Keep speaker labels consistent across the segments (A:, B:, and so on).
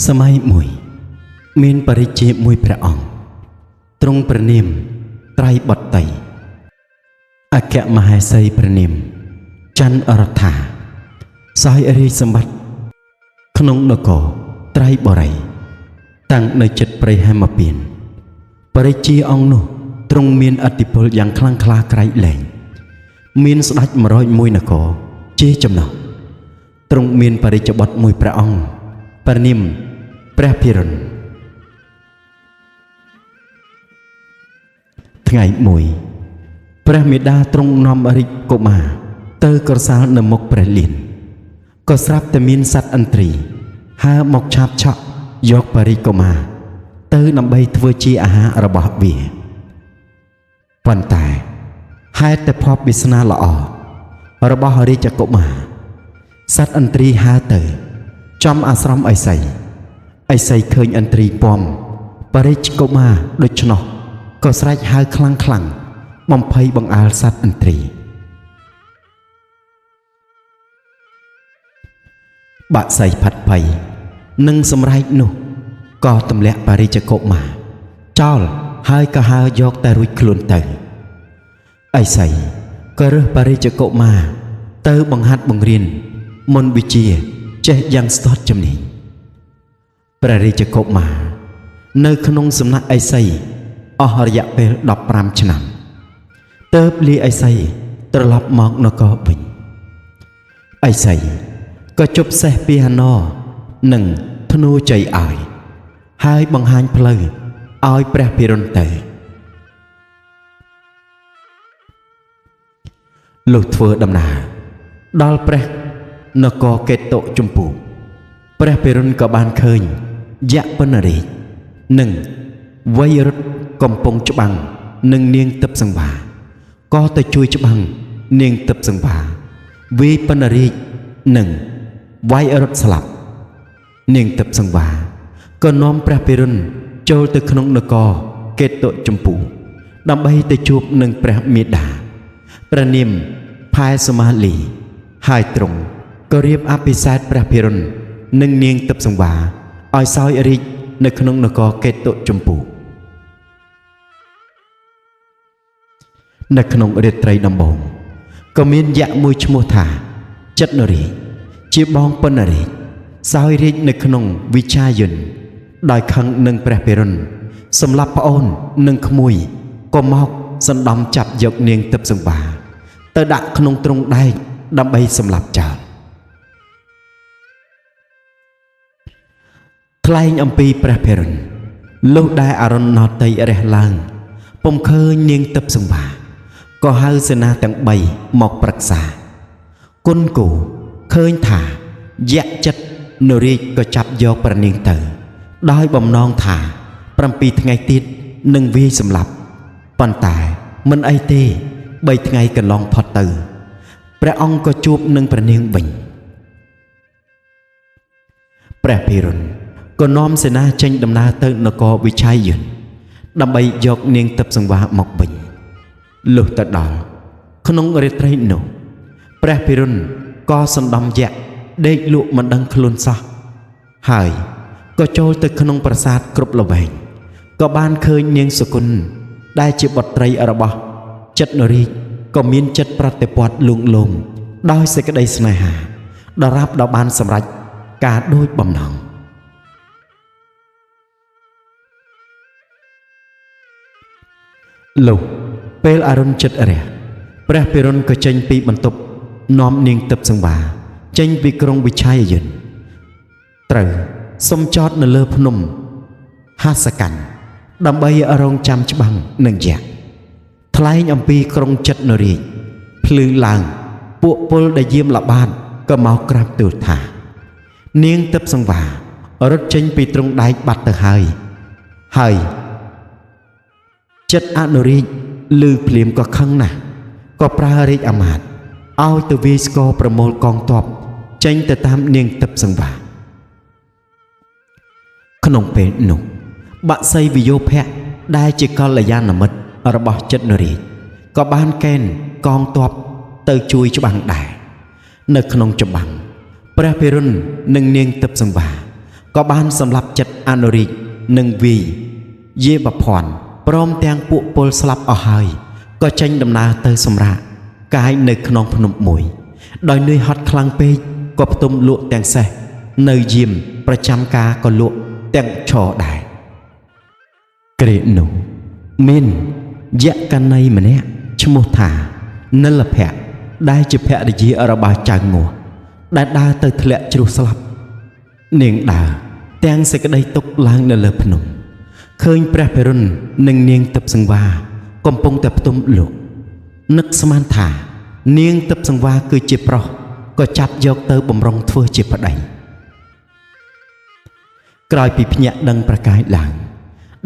A: សម័យមួយ មានបរិជាមួយព្រះអង្គទ្រង់ព្រះនាមត្រៃបតីអគ្គមហេសីព្រះនាមច័ន្ទរដ្ឋាសោយរាជសម្បត្តិក្នុងនគរត្រៃបរិយតាំងនៅចិត្តព្រៃហេមពៀនបរិជាអង្គនោះទ្រង់មានឥទ្ធិពលយ៉ាងខ្លាំងក្លាក្រៃលែងមានស្ដេច101នគរជាចំណោះទ្រង់មានបរិជ្ជបុត្រមួយព្រះអង្គព្រះនាមព្រះភិរុណថ្ងៃមួយព្រះមេដាទ្រង់នាំរាជកុមារទៅក្រសាលនៅមុខព្រះលានក៏ស្រាប់តែមានសត្វឥន្ទ្រីហើរមកឆាបឆក់យកបរិជ្ជកុមារទៅដើម្បីធ្វើជាអាហាររបស់វាប៉ុន្តែហេតុតែភ័ព្វវាសនាល្អរបស់រាជកុមារសត្វឥន្ទ្រីហើរទៅចំអាស្រមឥសីឥសីឃើញឥន្ទ្រីពំបរិជ្ជកុមារដូច្នោះក៏ស្រែកហៅខ្លាំងខ្លាំងបំភ័យបង្អើលសត្វឥន្ទ្រីបក្សីផាត់ភ័យនិងសម្រែកនោះក៏ទម្លាក់បរិជ្ជកុមារចោលហើយក៏ហើរយកតែរួចខ្លួនទៅឥសីក៏រើសបរិជ្ជកុមារទៅបង្ហាត់បង្រៀនមន្តវិជ្ជាចេះយ៉ាងស្ទាត់ជំនាញព្រះរាជកុមារនៅក្នុងសំណាក់ឥសីអស់រយៈពេល15ឆ្នាំទើបលាឥសីត្រឡប់មកនគរវិញឥសីក៏ជប់សេះពីហណោនិងធ្នូជ័យឲ្យហើយបង្ហាញផ្លូវឲ្យព្រះភិរុណទៅលុះធ្វើដំណើរដល់ព្រះនគរកេតុជម្ពូព្រះភិរុណក៏បានឃើញយក្សពិណរាជនិងវៃរុទ្ធកំពុងច្បាំងនឹងនាងទិព្វសង្វាក៏ទៅជួយច្បាំងនាងទិព្វសង្វាវាយពិណរាជនិងវៃរុទ្ធស្លាប់នាងទិព្វសង្វាក៏នាំព្រះភិរុណចូលទៅក្នុងនគរកេតុជម្ពូដើម្បីទៅជួបនឹងព្រះមេដាព្រះនាមផែសមាលីហើយទ្រង់ក៏រៀបអភិសេកព្រះភិរុណនិងនាងទិព្វសង្វាឲ្យសោយរាជនៅក្នុងនគរកេតុជម្ពូនៅក្នុងរាត្រីដំបូងក៏មានយក្សមួយឈ្មោះថាចិត្តនរាជជាបងពិណរាជសោយរាជនៅក្នុងវិឆាយន្តដោយខឹងនឹងព្រះភិរុណសម្លាប់ប្អូននិងក្មួយក៏មកសណ្ដំចាប់យកនាងទិព្វសង្វាទៅដាក់ក្នុងទ្រុងដែកដើម្បីសម្លាប់ចោលថ្លែងអំពីព្រះភិរុណលុះដែលអរុណណតីរះឡើងពុំឃើញនាងទិព្វសង្វាក៏ហៅសេនាទាំង3មកប្រឹក្សាគុណគូឃើញថាយក្សចិត្តនរាជក៏ចាប់យកព្រះនាងទៅដោយបំណងថា7ថ្ងៃទៀតនឹងវាយសម្លាប់ប៉ុន្តែមិនអីទេ3ថ្ងៃកន្លងផុតទៅព្រះអង្គក៏ជួបនឹងព្រះនាងវិញព្រះភិរុណក៏នាំសេនាចេញដំណើរទៅនគរវិឆ័យយន្តដើម្បីយកនាងទិព្វសង្វាមកវិញលុះទៅដល់ក្នុងរាត្រីនោះព្រះភិរុណក៏សណ្ដំយក្សដេកលក់មិនដឹងខ្លួនសោះហើយក៏ចូលទៅក្នុងប្រាសាទគ្រប់ល្វែងក៏បានឃើញនាងសុគន្ធដែលជាបុត្រីរបស់ចិត្តនរាជក៏មានចិត្តប្រតិព័ទ្ធលួងលោមដោយសេចក្តីស្នេហាដរាបដល់បានសម្រេចការដូចបំណងលុះពេលអរុណចិត្តរះព្រះភិរុណក៏ចេញពីបន្ទប់នាំនាងទិព្វសង្វាចេញពីក្រុងវិឆ័យយន្តត្រូវសុំចតនៅលើភ្នំហាសកាន់ដើម្បីរងចាំច្បាំងនឹងយក្សថ្លែងអំពីក្រុងចិត្តនរាជភ្លឺឡើងពួកពលដែលយាមល្បាតក៏មកក្រាបទូលថានាងទិព្វសង្វារត់ចេញពីទ្រុងដែកបាត់ទៅហើយហើយចិត្តអនុរាជឮភ្លាមក៏ខឹងណាស់ក៏ប្រើរាជអាមាត្យឲ្យទៅវាយស្គរប្រមូលកងទ័ពចេញទៅតាមនាងទិព្វសង្វាក្នុងពេលនោះបក្សីវិយោភៈដែលជាកល្យាណមិត្តរបស់ចិត្តនរាជក៏បានកេណ្ឌកងទ័ពទៅជួយច្បាំងដែរនៅក្នុងច្បាំងព្រះភិរុណនិងនាងទិព្វសង្វា ក៏បានសម្លាប់ចិត្តអនុរាជនិងវាយយេបភ័ណ្ឌព្រមទាំងពួកពលស្លាប់អស់ហើយក៏ចេញដំណើរទៅសម្រាកកាយនៅក្នុងភ្នំមួយដោយនឿយហត់ខ្លាំងពេកក៏ផ្ទុំលក់ទាំងសេះនៅយាមប្រចាំការក៏លក់ទាំងឈរដែរគ្រានោះមានយក្ខណីម្នាក់ឈ្មោះថានិលភៈដែលជាភរិយារបស់ចៅងាស់ដែលដើរទៅធ្លាក់ជ្រុះស្លាប់នាងដើរទាំងសេចក្តីទុក្ខឡើងនៅលើភ្នំឃើញព្រះភិរុណនិងនាងទិព្វសង្វាកំពុងតែផ្ទុំលក់នឹកស្មានថានាងទិព្វសង្វាគឺជាប្រុសក៏ចាប់យកទៅបំរុងធ្វើជាប្តីក្រោយពីភ្ញាក់ដឹងប្រកាយឡើង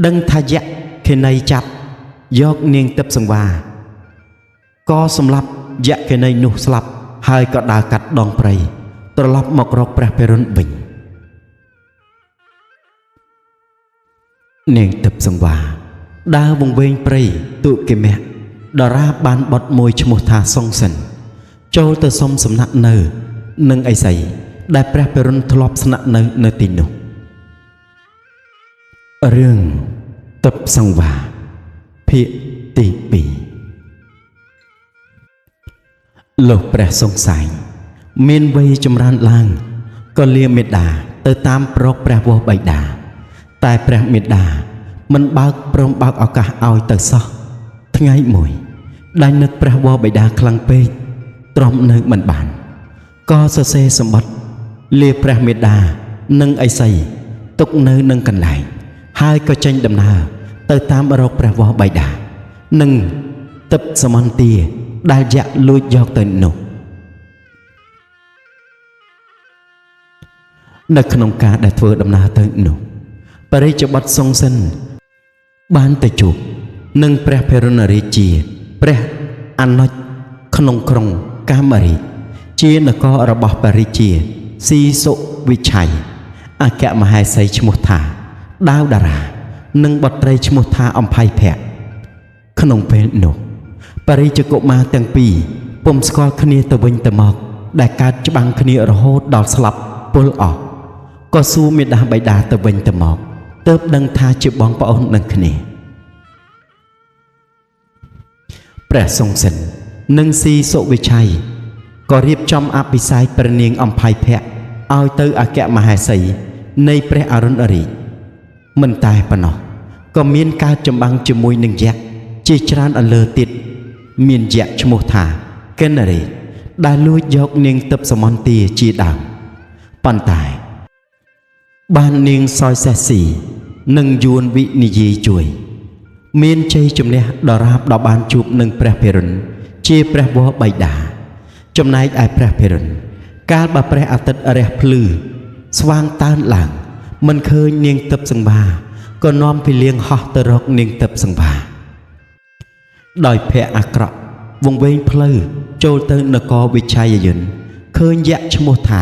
A: ដឹងថាយក្ខិនីចាប់យកនាងទិព្វសង្វាក៏សម្លាប់យក្ខិនីនោះស្លាប់ហើយក៏ដើរកាត់ដងព្រៃត្រឡប់មករកព្រះភិរុណវិញនាងទិព្វសង្វាដើរវង្វេងព្រៃទុគិមៈដរាបានបុត្រមួយឈ្មោះថាសុងសិនចូលទៅសុំសំណាក់នៅនឹងឥសីដែលព្រះភិរុណធ្លាប់ស្នាក់នៅនៅទីនោះរឿងទិព្វសង្វាភាគទី2លោកព្រះសង្សែងមានវ័យចម្រើនឡើងក៏លាមេដាទៅតាមប្រកព្រះវរបិតាតែព្រះមេដាមិនបើកព្រមបើកឱកាសឲ្យទៅសោះថ្ងៃមួយដែលនឹកព្រះវរបិតាខ្លាំងពេកទ្រាំនៅមិនបានក៏សរសេរសម្បត្តិលាព្រះមេដានិងឥសីទុកនៅនឹងកន្លែងហើយក៏ចេញដំណើរទៅតាមរកព្រះវរបិតានិងទិព្វសមន្ទាដែលយក្សលួចយកទៅនោះនៅក្នុងការដែលធ្វើដំណើរទៅនោះបរិជ្ជបុត្រសុងសិនបានទៅជួបនឹងព្រះភិរុណរាជាព្រះអនុជក្នុងក្រុងកាមរាជជានគររបស់បរិជាស៊ីសុវិឆ័យអគ្គមហេសីឈ្មោះថាដាវតារានិងបុត្រីឈ្មោះថាអំភៃភៈក្នុងពេលនោះបរិជ្ជកុមារទាំងពីរពុំស្គាល់គ្នាទៅវិញទៅមកដែលកើតច្បាំងគ្នារហូតដល់ស្លាប់ពលអស់ក៏សួរមេដាបៃតាទៅវិញទៅមកទើបដឹងថាជាបងប្អូននឹងគ្នាព្រះសុងសិននិងស៊ីសុវិឆ័យក៏រៀបចំអភិសេកព្រះនាងអំភៃភៈឲ្យទៅអគ្គមហេសីនៃព្រះអរុណរាជមិនតែប៉ុណ្ណោះក៏មានកើតចម្បាំងជាមួយនឹងយក្សជាច្រើនអន្លើទៀតមានយក្សឈ្មោះថាកិនរាជដែលលួចយកនាងទិព្វសមន្ទាជាដើមប៉ុន្តែបាននាងសោយសេះស៊ីនិងយួនវិនិយាយជួយមានជ័យជំនះដរាបដល់បានជួបនឹងព្រះភិរុណជាព្រះវរបិតាចំណែកឯព្រះភិរុណកាលបើព្រះអាទិត្យរះភ្លឺស្វាងតើនឡើងមិនឃើញនាងទិព្វសង្វាក៏នាំពីលៀងហោះទៅរកនាងទិព្វសង្វាដោយភ័ក្រអាក្រក់វង្វេងផ្លូវចូលទៅនគរវិឆ័យយន្តឃើញយក្សឈ្មោះថា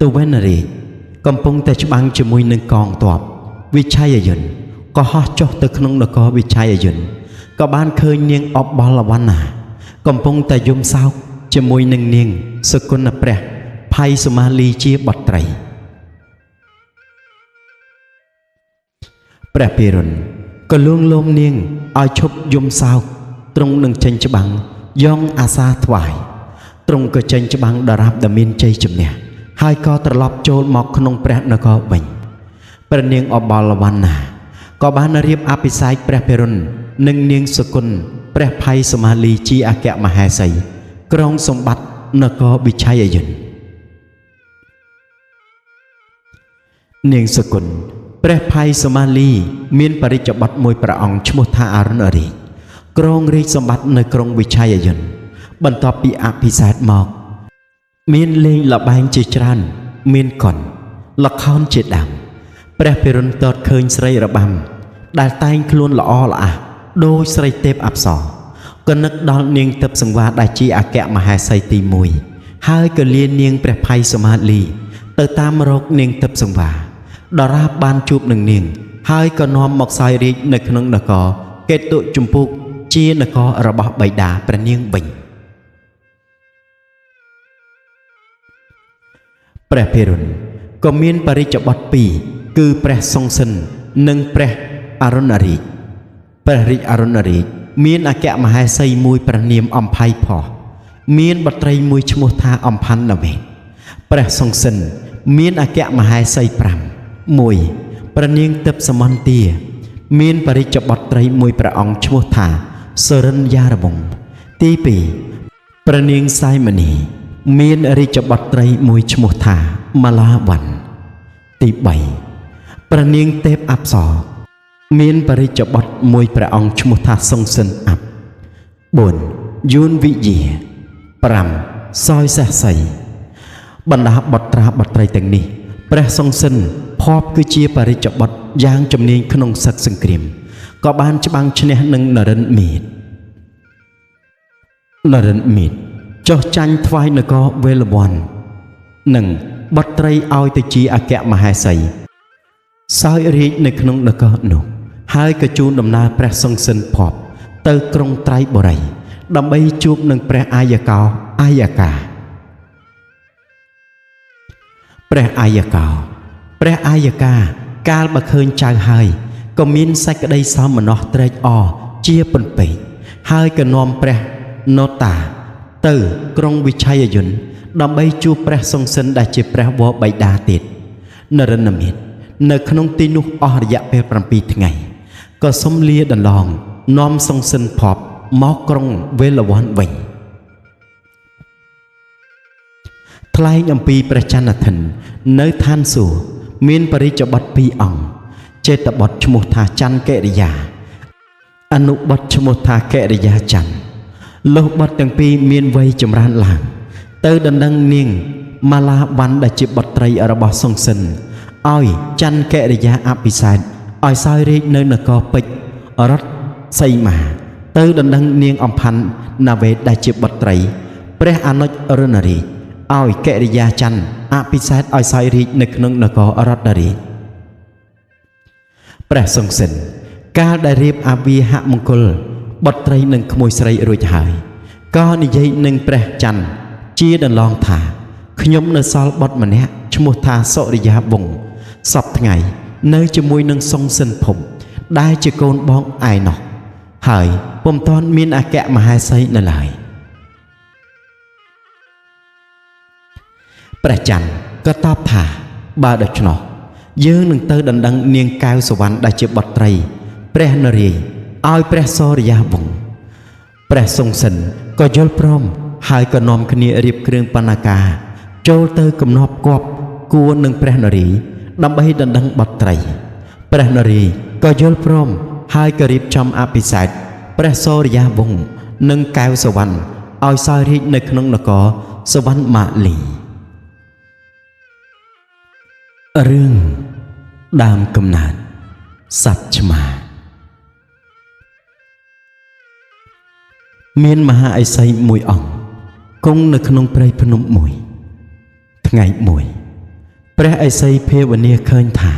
A: ទវេនរាជកំពុងតែច្បាំងជាមួយនឹងកងទ័ពវិឆ័យយន្តក៏ហោះចុះទៅក្នុងនគរវិឆ័យយន្តក៏បានឃើញនាងអបលវណ្ណាកំពុងតែយំសោកជាមួយនឹងនាងសុគន្ធព្រះភ័យសុមាលីជាបុត្រីព្រះភិរុណក៏លួងលោមនាងឲ្យឈប់យំសោកទ្រង់នឹងចេញច្បាំងយ៉ងអាសាថ្វាយទ្រង់ក៏ចេញច្បាំងដរាបដែលមានជ័យជំនះហើយក៏ត្រឡប់ចូលមកក្នុងព្រះនគរវិញព្រះនាងអបលវណ្ណាក៏បានរៀបអភិសេកព្រះភិរុណនិងនាងសុគន្ធព្រះភ័យសុមាលីជាអគ្គមហេសីក្រុងសម្បត្តិនគរវិឆ័យយន្តនាងសុគន្ធព្រះភ័យសុមាលីមានបរិជ្ជបុត្រមួយព្រះអង្គឈ្មោះថាអរុណរាជគ្រងរាជសម្បត្តិនៅក្រុងវិឆ័យយន្តបន្ទាប់ពីអភិសេកមកមានលេងល្បែងជាច្រើនមានកុនល្ខោនជាដើមព្រះភិរុណទតឃើញស្រីរបាំដែលតែងខ្លួនល្អល្អះដោយស្រីទេពអប្សរក៏នឹកដល់នាងទិព្វសង្វាដែលជាអគ្គមហេសីទី1ហើយក៏លានាងព្រះភ័យសុមាលីទៅតាមរកនាងទិព្វសង្វាដរាបបានជួបនឹងនាងហើយក៏នាំមកសោយរាជនៅក្នុងនគរកេតុចម្ពុកជានគររបស់បិតាព្រះនាងវិញព្រះភិរុណ ក៏មានបរិជ្ជបុត្រពីរគឺព្រះសុងសិននិងព្រះអរុណរាជព្រះរាជអរុណរាជមានអគ្គមហេសីមួយព្រះនាមអំភៃផោះមានបុត្រីមួយឈ្មោះថាអំផាន់ណវេតព្រះសុងសិនមានអគ្គមហេសី5 1ព្រះនាងទិព្វសមន្ទាមានបរិជ្ជបុត្រីមួយព្រះអង្គឈ្មោះថាសុរិនយារវង្សទី2ព្រះនាងសៃមនីមានរាជបុត្រីមួយឈ្មោះថាមលាវ័នទី3ព្រះនាងទេពអប្សរមានបរិជ្ជបុត្រមួយព្រះអង្គឈ្មោះថាសុងសិនអាប់4យួនវិយា5សោយសេះសីបណ្ដាបុត្រាបុត្រីទាំងនេះព្រះសុងសិនភ័ព្វគឺជាបរិជ្ជបុត្រយ៉ាងជំនាញក្នុងសឹកសង្គ្រាមក៏បានច្បាំងឈ្នះនឹងនរិន្ទមាត្រនរិន្ទមាត្រចុះចាញ់ថ្វាយនគរវេលវ័ននិងបុត្រីឲ្យទៅជាអគ្គមហេសីសោយរាជនៅក្នុងនគរនោះហើយក៏ជូនដំណើរព្រះសុងសិនភ័ព្វទៅក្រុងត្រៃបុរីដើម្បីជួបនឹងព្រះអាយកោអាយកាព្រះអាយកោព្រះអាយកាកាលបើឃើញចៅហើយក៏មានសេចក្តីសោមនស្សត្រេកអរជាពន្ពេកហើយក៏នាំព្រះណូតាទៅក្រុងវិឆ័យយន្តដើម្បីជួបព្រះសុងសិនដែលជាព្រះវរបិតាទៀតនរិន្ទមាត្រនៅក្នុងទីនោះអស់រយៈពេល7ថ្ងៃក៏សុំលាដន្លងនាំសុងសិនភ័ព្វមកក្រុងវេលវ័នវិញថ្លែងអំពីព្រះចន្ទធិននៅឋានសួគ៌មានបរិជ្ជបុត្រពីរអង្គចេតបុត្រឈ្មោះថាចន្ទកិរិយាអនុបុត្រឈ្មោះថាកិរិយាចន្ទលុះបុត្រទាំងពីរមានវ័យចម្រើនឡើងទៅដណ្ដឹងនាងមាឡាវ័នដែលជាបុត្រីរបស់សុងសិនឲ្យចន្ទកិរិយាអភិសេកឲ្យសោយរាជនៅនគរពេជ្ររតសីមាទៅដណ្ដឹងនាងអំផាន់ណាវេតដែលជាបុត្រីព្រះអនុជរណរាជឲ្យកិរិយាចន្ទអភិសេកឲ្យសោយរាជនៅក្នុងនគររតរាជព្រះសុងសិនកាលដែលរៀបអាវាហមង្គលបុត្រីនិងក្មួយស្រីរួចហើយក៏និយាយនឹងព្រះច័ន្ទជាដន្លងថាខ្ញុំនៅសល់បុត្រម្នាក់ឈ្មោះថាសុរិយាវង្សសពថ្ងៃនៅជាមួយនឹងសុងសិនភពដែលជាកូនបងឯណោះហើយពុំទាន់មានអគ្គមហេសីនៅឡើយព្រះច័ន្ទក៏តបថាបើដូច្នោះយើងនឹងទៅដណ្ដឹងនាងកែវសវណ្ណដែលជាបុត្រីព្រះនរាយណ៍ឲ្យព្រះសូរិយាវង្សព្រះសុងសិនក៏យល់ព្រមហើយក៏នាំគ្នារៀបគ្រឿងបណ្ណាការចូលទៅគំនប់គប់គួរនឹងព្រះនរាយណ៍ដើម្បីដណ្ដឹងបុត្រីព្រះនរាយណ៍ក៏យល់ព្រមហើយក៏រៀបចំអភិសេកព្រះសូរិយាវង្សនិងកែវសវណ្ណឲ្យសោយរាជនៅក្នុងនគរសវណ្ណមាលីរឿងដើមកំណើតសត្វឆ្មាមានមហាឥសីមួយអង្គគង់នៅក្នុងព្រៃភ្នំមួយថ្ងៃមួយព្រះឥសីភាវនាឃើញថា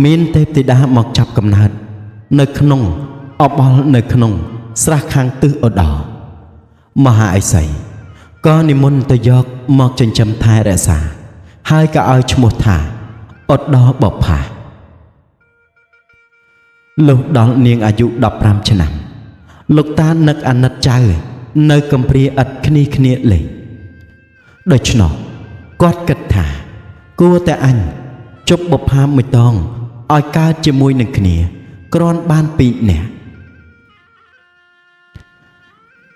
A: មានទេពធីតាមកចាប់កំណើតនៅក្នុងអបលនៅក្នុងស្រះខាងទិសឧត្តរមហាឥសីក៏និមន្តទៅយកមកចិញ្ចឹមថែរក្សាហើយក៏ឲ្យឈ្មោះថាឧត្តរបផាលុះដល់នាងអាយុ15ឆ្នាំលោកតានឹកអាណិតចៅនៅកំព្រាឥតគ្នាគ្នាលេងដូច្នោះគាត់គិតថាគួរតែអញជប់បុប្ផាមួយតងឲ្យកើតជាមួយនឹងគ្នាគ្រាន់បានពីរនាក់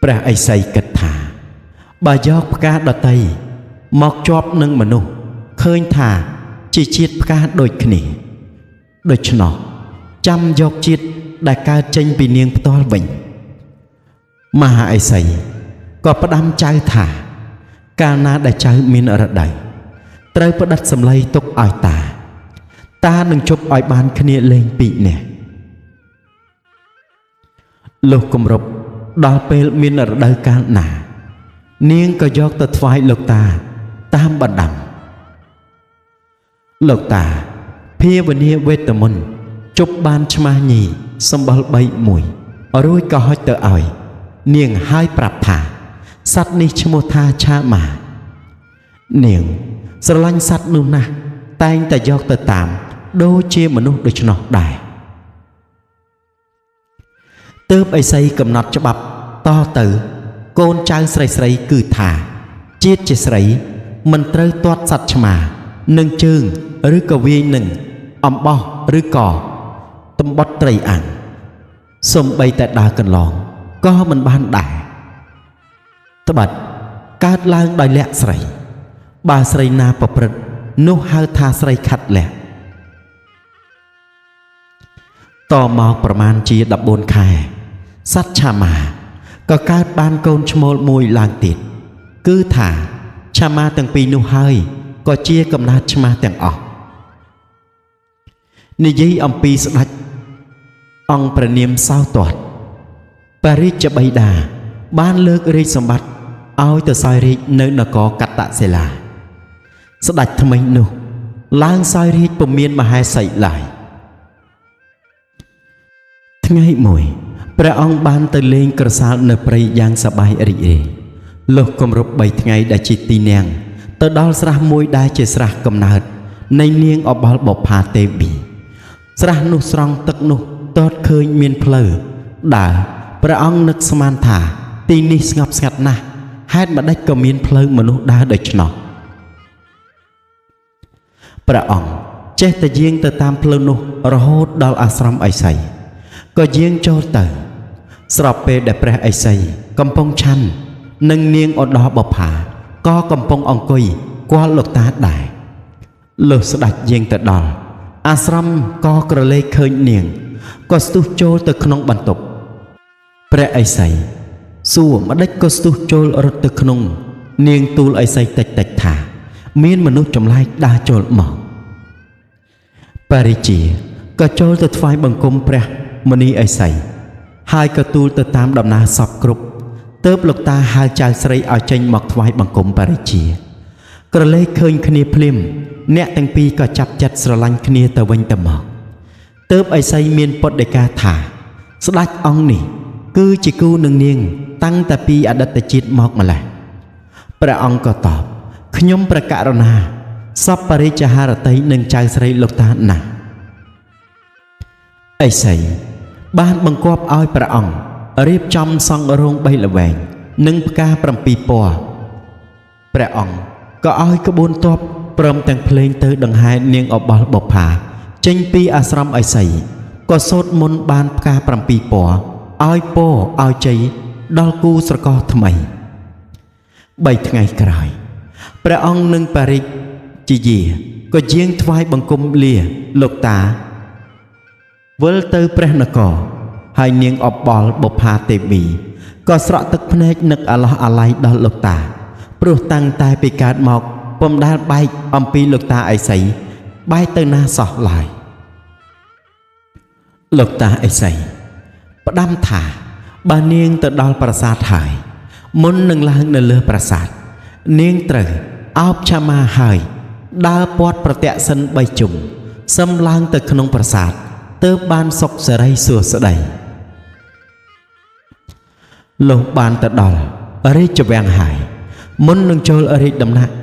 A: ព្រះឥសីគិតថាបើយកផ្កាដតីមកជាប់នឹងមនុស្សឃើញថាជាជាតិផ្កាដូចគ្នាដូច្នោះចាំយកជាតិដែលកើតចេញពីនាងផ្ទាល់វិញមហាឥសីក៏ផ្ដាំចៅថាកាលណាដែលចៅមានរដូវត្រូវផ្ដិតសម្លៃទុកឲ្យតាតានឹងជប់ឲ្យបានគ្នាលេងពីរនាក់លុះគម្រប់ដល់ពេលមានរដូវកាលណានាងក៏យកទៅថ្វាយលោកតាតាមបណ្ដាំលោកតាភាវនាវេទមន្តជប់បានឆ្មាស់ញីសម្បល់3មួយរួចក៏ហុចទៅឲ្យនាងហើយប្រាប់ថាសត្វនេះឈ្មោះថាឆាម៉ានាងស្រឡាញ់សត្វនោះណាស់ តែងតែយកទៅតាមដូចជាមនុស្សដូច្នោះដែរទើបឥសីកំណត់ច្បាប់តទៅកូនចៅស្រីៗគឺថាជាតិជាស្រីមិនត្រូវទាត់សត្វឆ្មានឹងជើងឬក៏វាយនឹងអំបោះឬក៏តំបត់ត្រីអាំងសំបីតែដើរកន្លងក៏មិនបានដែរត្បិតកើតឡើងដោយលក្ខស្រីបើស្រីណាប្រព្រឹត្តនោះហៅថាស្រីខាត់លក្ខតមកប្រមាណជា14ខែសត្វឆាមាក៏កើតបានកូនឈ្មោលមួយឡើងទៀតគឺថាឆាមាទាំងពីរនោះហើយក៏ជាកំណើតឆ្មាទាំងអស់និយាយអំពីស្ដេចអង្គព្រះនាមសោទត្តបរិជ្ជបិតាបានលើករាជសម្បត្តិឲ្យទៅសោយរាជនៅនគរកត្តសិលាស្ដេចថ្មីនោះឡើងសោយរាជពុំមានមហេសីឡើយថ្ងៃមួយព្រះអង្គបានទៅលេងក្រសាលនៅព្រៃយ៉ាងសប្បាយរីករាយលុះគម្រប់3ថ្ងៃដែលជាទីនាងទៅដល់ស្រះមួយដែលជាស្រះកំណើតនៃនាងអបលបុប្ផាទេវីស្រះនោះស្រង់ទឹកនោះទតឃើញមានផ្លូវដើរព្រះអង្គនឹកស្មានថាទីនេះស្ងប់ស្ងាត់ណាស់ហេតុម្ដេចក៏មានផ្លូវមនុស្សដើរដូច្នោះព្រះអង្គចេះតែយាងទៅតាមផ្លូវនោះរហូតដល់អាស្រមឥសីក៏យាងចូលទៅស្របពេលដែលព្រះឥសីកំពុងឆាន់និងនាងឧត្តរបុប្ផាក៏កំពុងអង្គុយគាល់លោកតាដែរលុះស្ដេចយាងទៅដល់អាស្រមក៏ក្រឡេកឃើញនាងក៏ស្ទុះចូលទៅក្នុងបន្ទប់ព្រះឥសីសួរម្ដេចក៏ស្ទុះចូលរត់ទៅក្នុងនាងទូលឥសីតិចតិចថាមានមនុស្សចម្លែកដើរចូលមកបរិជាក៏ចូលទៅថ្វាយបង្គំព្រះមុនីឥសីហើយក៏ទូលទៅតាមដំណើរសពគ្រប់ទើបលោកតាហៅចៅស្រីឲ្យចេញមកថ្វាយបង្គំបរិជាក្រឡេកឃើញគ្នាភ្លាមអ្នកទាំងពីរក៏ចាប់ចិត្តស្រឡាញ់គ្នាទៅវិញទៅមកទើបឥសីមានពុទ្ធដីកាថាស្ដេចអង្គនេះគឺជាគូនឹងនាងតាំងតែពីអតីតជាតិមកម្ល៉េះព្រះអង្គក៏តបខ្ញុំព្រះករុណាសពបរិជ្ជហារតីនឹងចៅស្រីលោកតាណាស់ឥសីបានបង្គាប់ឲ្យព្រះអង្គរៀបចំសង់រោង3ល្វែងនិងផ្កា7ពណ៌ព្រះអង្គក៏ឲ្យក្បួនទ័ពព្រមទាំងភ្លេងទៅដង្ហែនាងអបលបុប្ផាចេញពីអាស្រមឥសីក៏សូត្រមន្តបានផ្កា7ពណ៌ឲ្យពរឲ្យជ័យដល់គូស្រករថ្មី3ថ្ងៃក្រោយព្រះអង្គនិងបរិជ្ជយាក៏យាងថ្វាយបង្គំលាលោកតាវិលទៅព្រះនគរហើយនាងអបលបុប្ផាទេវីក៏ស្រក់ទឹកភ្នែកនឹកអាឡោះអាល័យដល់លោកតាព្រោះតាំងតែពីកើតមកពុំដែលបែកអំពីលោកតាឥសីបែកទៅណាសោះឡើយលោកតាឥសីផ្ដាំថាបើនាងទៅដល់ប្រាសាទហើយមុននឹងឡើងនៅលើប្រាសាទនាងត្រូវអោបឆាមាហើយដើរពាត់ប្រតិសិន3ជុំសឹមឡើងទៅក្នុងប្រាសាទទើបបានសុខសេរីសួស្តីលុះបានទៅដល់រាជវាំងហើយមុននឹងចូលរាជដំណាក់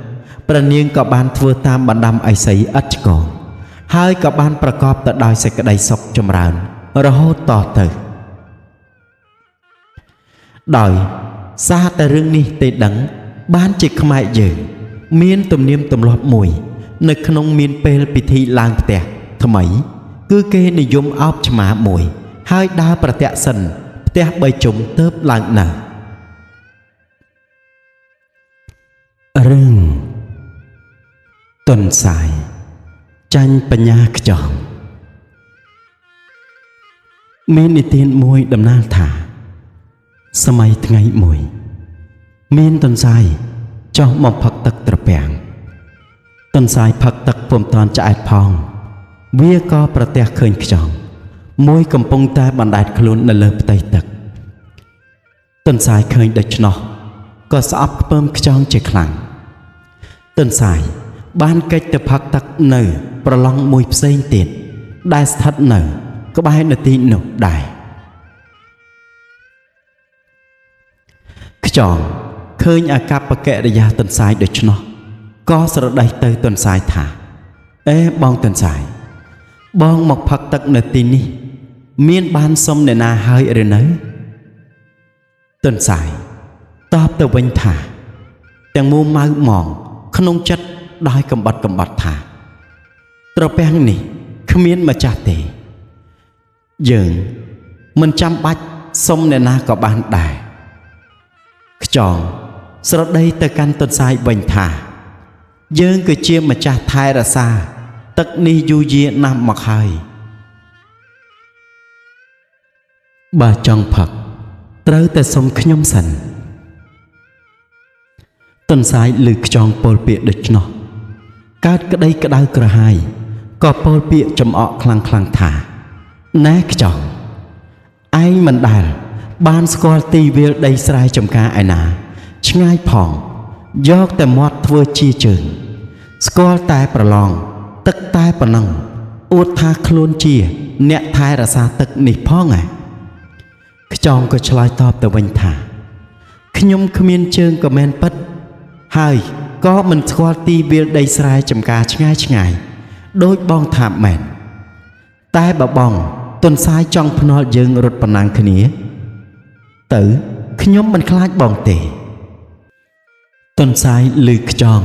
A: ព្រះនាងក៏បានធ្វើតាមបណ្ដាំឥសីឥតឆ្កងហើយក៏បានប្រកបទៅដោយសេចក្តីសុខចម្រើនរហូតតទៅដោយសារតែរឿងនេះទេដឹងបានជាខ្មែរយើងមានទំនៀមទម្លាប់មួយនៅក្នុងមានពេលពិធីឡើងផ្ទះថ្មីគឺគេនិយមអោបឆ្មាមួយហើយដើរប្រតិសិនផ្ទះ3ជុំទើបឡើងនៅរឿងតុនសាយចាញ់បញ្ញាខ្យងមាននិទានមួយតំណាលថាសម័យថ្ងៃមួយមានតុនសាយចុះមកផឹកទឹកត្រពាំងតុនសាយផឹកទឹកពុំតាន់ឆ្អែតផងវាក៏ប្រទះឃើញខ្យងមួយកំពុងតែបណ្ដែតខ្លួននៅលើផ្ទៃទឹកតុនសាយឃើញដូច្នោះក៏ស្អប់ខ្ពើមខ្យងជាខ្លាំងតុនសាយបានកិច្ចទៅផឹកទឹកនៅប្រឡងមួយផ្សេងទៀតដែលស្ថិតនៅក្បែរនទីនោះដែរខ្យងឃើញអាកប្បកិរិយាទន្សាយដូច្នោះក៏ស្រដេះទៅទន្សាយថា អេបងទន្សាយបងមកផឹកទឹកនៅទីនេះ មានបានសុំអ្នកណាហើយឬនៅទន្សាយតបទៅវិញថា ទាំងមួម៉ៅម៉ងក្នុងចិត្តដោយកំបត់កំបត់ថា ត្រពាំងនេះគ្មានម្ចាស់ទេ យើងមិនចាំបាច់សុំអ្នកណាក៏បានដែរខ្ចងស្រដីទៅកាន់ទន្សាយវិញថា យើងគឺជាម្ចាស់ថែរក្សាទឹកនេះយូរយារណាស់មកហើយបើចង់ផឹកត្រូវតែសុំខ្ញុំសិនទន្សាយឮខ្ចងពោលពាក្យដូច្នោះកើតក្តីក្តៅក្រហាយក៏ពោលពាក្យចំអកខ្លាំងខ្លាំងថាណែខ្ចងឯងមិនដែលបានស្គាល់ទីវាលដីស្រែចម្ការឯណាឆ្ងាយផងយកតែមាត់ធ្វើជាជើងស្គាល់តែប្រឡងទឹកតែប៉ុណ្ណឹងអួតថាខ្លួនជាអ្នកថែរក្សាទឹកនេះផងឯងខ្ចងក៏ឆ្លើយតបទៅវិញថាខ្ញុំគ្មានជើងក៏មែនពិតហើយក៏មិនស្គាល់ទីវាលដីស្រែចម្ការឆ្ងាយឆ្ងាយដូចបងថាមែនតែបើបងទន្សាយចង់ភ្នាល់យើងរត់ប្រណាំងគ្នាទៅខ្ញុំមិនខ្លាចបងទេទន្សាយឮខ្ចង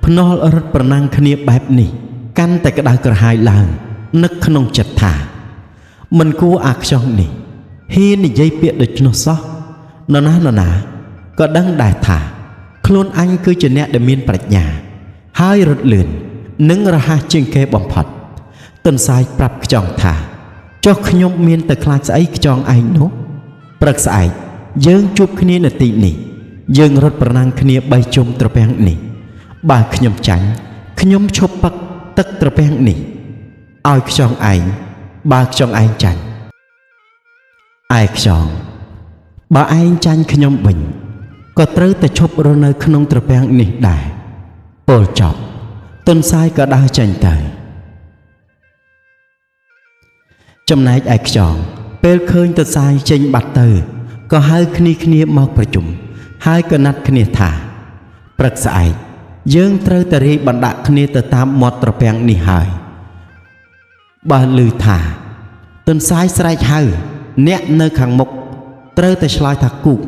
A: ភ្នាល់រត់ប្រណាំងគ្នាបែបនេះកាន់តែក្តៅក្រហាយឡើងនឹកក្នុងចិត្តថាមិនគួរអាខ្ចងនេះហ៊ាននិយាយពាក្យដូច្នោះសោះនរណានរណាក៏ដឹងដែរថាខ្លួនអញគឺជាអ្នកដែលមានប្រាជ្ញាហើយរត់លឿននិងរហ័សជាងគេបំផុតទន្សាយប្រាប់ខ្ចងថាចុះខ្ញុំមានតែខ្លាចស្អីខ្ចងឯងនោះព្រឹកស្អែកយើងជួបគ្នានៅទីនេះយើងរត់ប្រណាំងគ្នាបីជុំត្រពាំងនេះបើខ្ញុំចាញ់ខ្ញុំឈប់ផឹកទឹកត្រពាំងនេះឲ្យខ្ចងឯងបើខ្ចងឯងចាញ់ឯខ្ចងបើឯងចាញ់ខ្ញុំវិញក៏ត្រូវតែឈប់រស់នៅក្នុងត្រពាំងនេះដែរពោលចប់ទន្សាយក៏ដើរចេញទៅចំណែកឯខ្ចងពេលឃើញទន្សាយចេញបាត់ទៅក៏ហៅគ្នាគ្នាមកប្រជុំហើយក៏ណាត់គ្នាថាព្រឹកស្អែកយើងត្រូវតែរាយបណ្ដាក់គ្នាទៅតាមមាត់ត្រពាំងនេះហើយបើឮថាទន្សាយស្រែកហៅអ្នកនៅខាងមុខត្រូវតែឆ្លើយថាគូក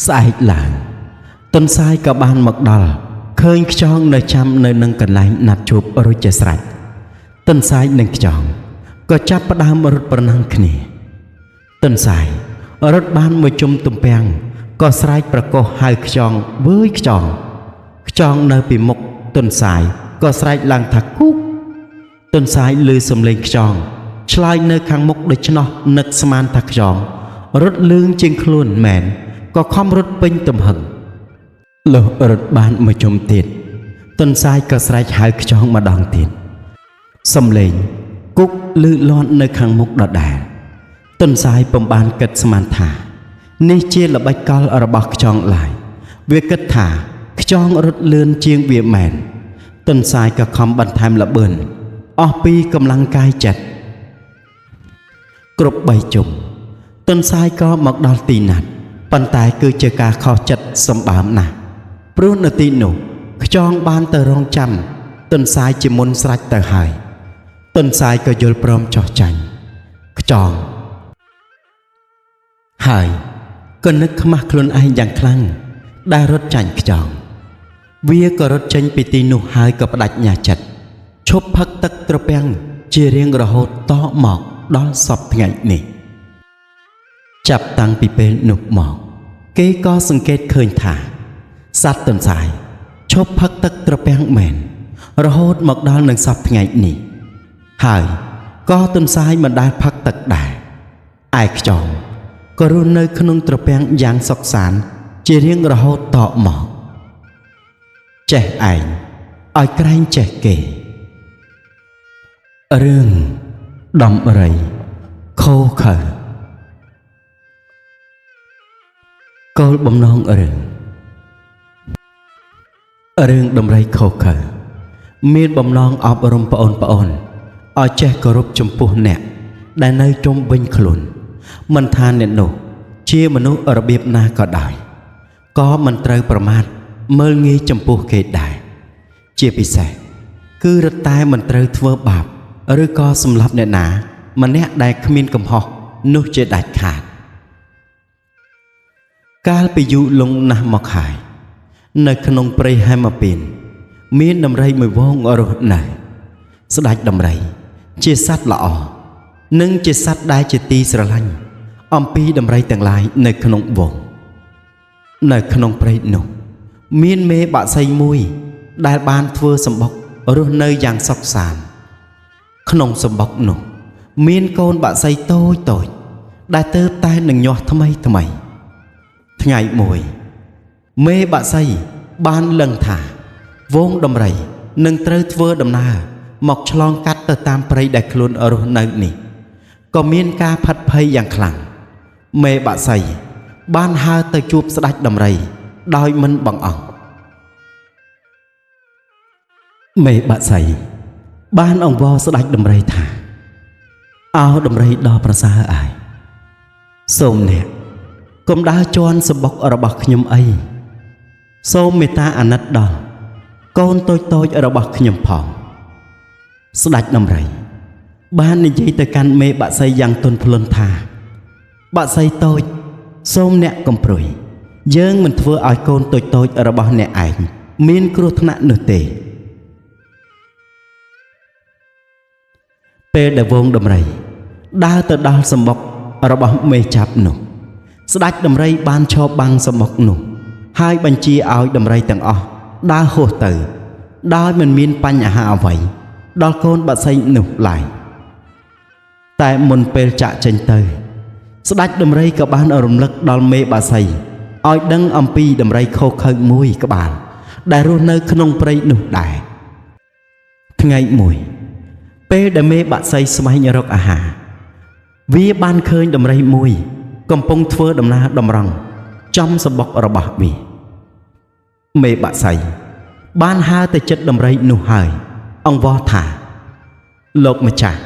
A: ស្អែកឡើងទន្សាយក៏បានមកដល់ឃើញខ្ចងនៅចាំនៅនឹងកន្លែងណាត់ជួបរួចជាស្រេចទន្សាយនិងខ្ចងក៏ចាប់ផ្ដើមរត់ប្រណាំងគ្នាទន្សាយរត់បានមួយជុំទំពាំងក៏ស្រែកប្រកោសហៅខ្ចងវើយខ្ចងខ្ចងនៅពីមុខទន្សាយក៏ស្រែកឡើងថាគូកទន្សាយឮសំឡេងខ្ចងឆ្លើយនៅខាងមុខដូច្នោះនឹកស្មានថាខ្ចងរត់លឿងជាងខ្លួនមែនក៏ខំរត់ពេញទំហឹងលុះរត់បានមួយជុំទៀតទន្សាយក៏ស្រែកហៅខ្ចងម្ដងទៀតសំឡេងគុកឮលាន់នៅខាងមុខដដែលទន្សាយពុំបានគិតស្មានថានេះជាល្បិចកលរបស់ខ្ចងឡើយវាគិតថាខ្ចងរត់លឿនជាងវាមែនទន្សាយក៏ខំបន្ថែមល្បឿនអស់ពីកម្លាំងកាយចិត្តគ្រប់បីជុំទន្សាយក៏មកដល់ទីណាត់ប៉ុន្តែគឺជាការខុសចិត្តសម្បើមណាស់ព្រោះនៅទីនោះខ្ចងបានទៅរងចាំទន្សាយជាមុនស្រេចទៅហើយទន្សាយក៏យល់ព្រមចោះចាញ់ខ្ចងហើយក៏នឹកខ្មាស់ខ្លួនឯងយ៉ាងខ្លាំងដែលរត់ចាញ់ខ្ចងវាក៏រត់ចេញពីទីនោះហើយក៏បដិញ្ញាចិត្តឈប់ផឹកទឹកត្រពាំងជារៀងរហូតតមកដល់សព្វថ្ងៃនេះចាប់តាំងពីពេលនោះមកគេក៏សង្កេតឃើញថាសត្វទន្សាយឈប់ផឹកទឹកត្រពាំងមែនរហូតមកដល់នឹងសព្វថ្ងៃនេះហើយក៏ទន្សាយមិនដែលផឹកទឹកដែរឯខ្ចងក៏រស់នៅក្នុងត្រពាំងយ៉ាងសុខសាន្តជារៀងរហូតតមកចេះឯងឲ្យក្រែងចេះគេរឿងដំរីខូខើគោលបំណងរឿងរឿងដំរីខូខើមានបំណងអប់រំប្អូនប្អូនឲ្យចេះគោរពចំពោះអ្នកដែលនៅជុំវិញខ្លួនមិនថាអ្នកនោះជាមនុស្សរបៀបណាក៏ដោយក៏មិនត្រូវប្រមាថមើលងាយចំពោះគេដែរ ជាពិសេសគឺរឹតតែមិនត្រូវធ្វើបាបឬក៏សម្លាប់អ្នកណាម្នាក់ដែលគ្មានកំហុសនោះជាដាច់ខាតកាលពីយូរលង់ណាស់មកហើយនៅក្នុងព្រៃហេមពាន្តមានដំរីមួយហ្វូងរស់នៅស្ដេចដំរីជាសត្វល្អនិងជាសត្វដែលជាទីស្រឡាញ់អំពីដំរីទាំងឡាយនៅក្នុងហ្វូងនៅក្នុងព្រៃនោះមានមេបក្សីមួយដែលបានធ្វើសម្បុករស់នៅយ៉ាងសុខសាន្តក្នុងសម្បុកនោះមានកូនបក្សីតូចតូចដែលទើបតែនឹងញាស់ថ្មីថ្មីថ្ងៃមួយមេបក្សីបានលឹងថាហ្វូងដំរីនឹងត្រូវធ្វើដំណើរមកឆ្លងកាត់ទៅតាមព្រៃដែលខ្លួនរស់នៅនេះក៏មានការផិតភ័យយ៉ាងខ្លាំងមេបក្សីបានហើរទៅជួបស្ដេចដំរីដោយមិនបង្អង់មេបក្សីបានអង្វរស្ដេចដំរីថាអោដំរីដ៏ប្រសើរអាយសូមអ្នកកុំដើរជន់សម្បុករបស់ខ្ញុំអីសូមមេត្តាអាណិតដល់កូនតូចៗរបស់ខ្ញុំផងស្ដេចដំរីបាននិយាយទៅកាន់មេបក្សីយ៉ាងទន់ភ្លន់ថាបក្សីតូចសូមអ្នកកុំព្រួយយើងមិនធ្វើឲ្យកូនតូចៗរបស់អ្នកឯងមានគ្រោះថ្នាក់នោះទេពេលដែលហ្វូងដំរីដើរទៅដល់សម្បុករបស់មេចាប់នោះស្ដេចដំរីបានឈរបាំងសម្បុកនោះហើយបញ្ជាឲ្យដំរីទាំងអស់ដើរហួសទៅដោយមិនមានបញ្ហាអ្វីដល់កូនបក្សីនោះឡើយតែមុនពេលចាក់ចេញទៅស្ដេចដំរីក៏បានរំលឹកដល់មេបក្សីឲ្យដឹងអំពីដំរីខុសខើមួយក្បាលដែលរស់នៅក្នុងព្រៃនោះដែរថ្ងៃមួយពេលដែលមេបក្សីស្វែងរកអាហារវាបានឃើញដំរីមួយកំពុងធ្វើដំណើរតម្រង់ចំសម្បុករបស់វាមេបក្សីបានហើរទៅចិត្តដំរីនោះហើយអង្វរថាលោកម្ចាស់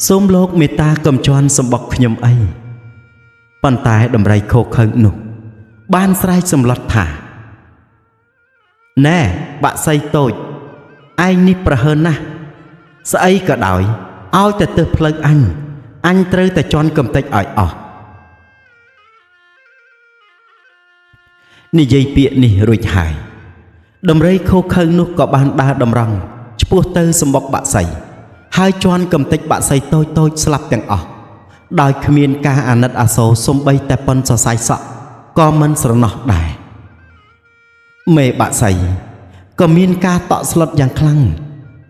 A: សូមលោកមេត្តាកុំជន់សម្បុកខ្ញុំអីប៉ុន្តែដំរីខុសខើនោះបានស្រែកសម្លុតថាណែបក្សីតូចឯងនេះប្រហើនណាស់ស្អីក៏ដោយឲ្យតែទើសផ្លូវអញអញត្រូវតែជន់កំទេចឲ្យអស់និយាយពាក្យនេះរួចហើយដំរីខុសខើនោះក៏បានដើរតម្រង់ឆ្ពោះទៅសម្បុកបក្សីហើយជន់កំទេចបក្សីតូចតូចស្លាប់ទាំងអស់ដោយគ្មានការអាណិតអាសូរសំបីតែប៉ុនសរសៃសក់ក៏មិនស្រណោះដែរមេបក្សីក៏មានការតក់ស្លុតយ៉ាងខ្លាំង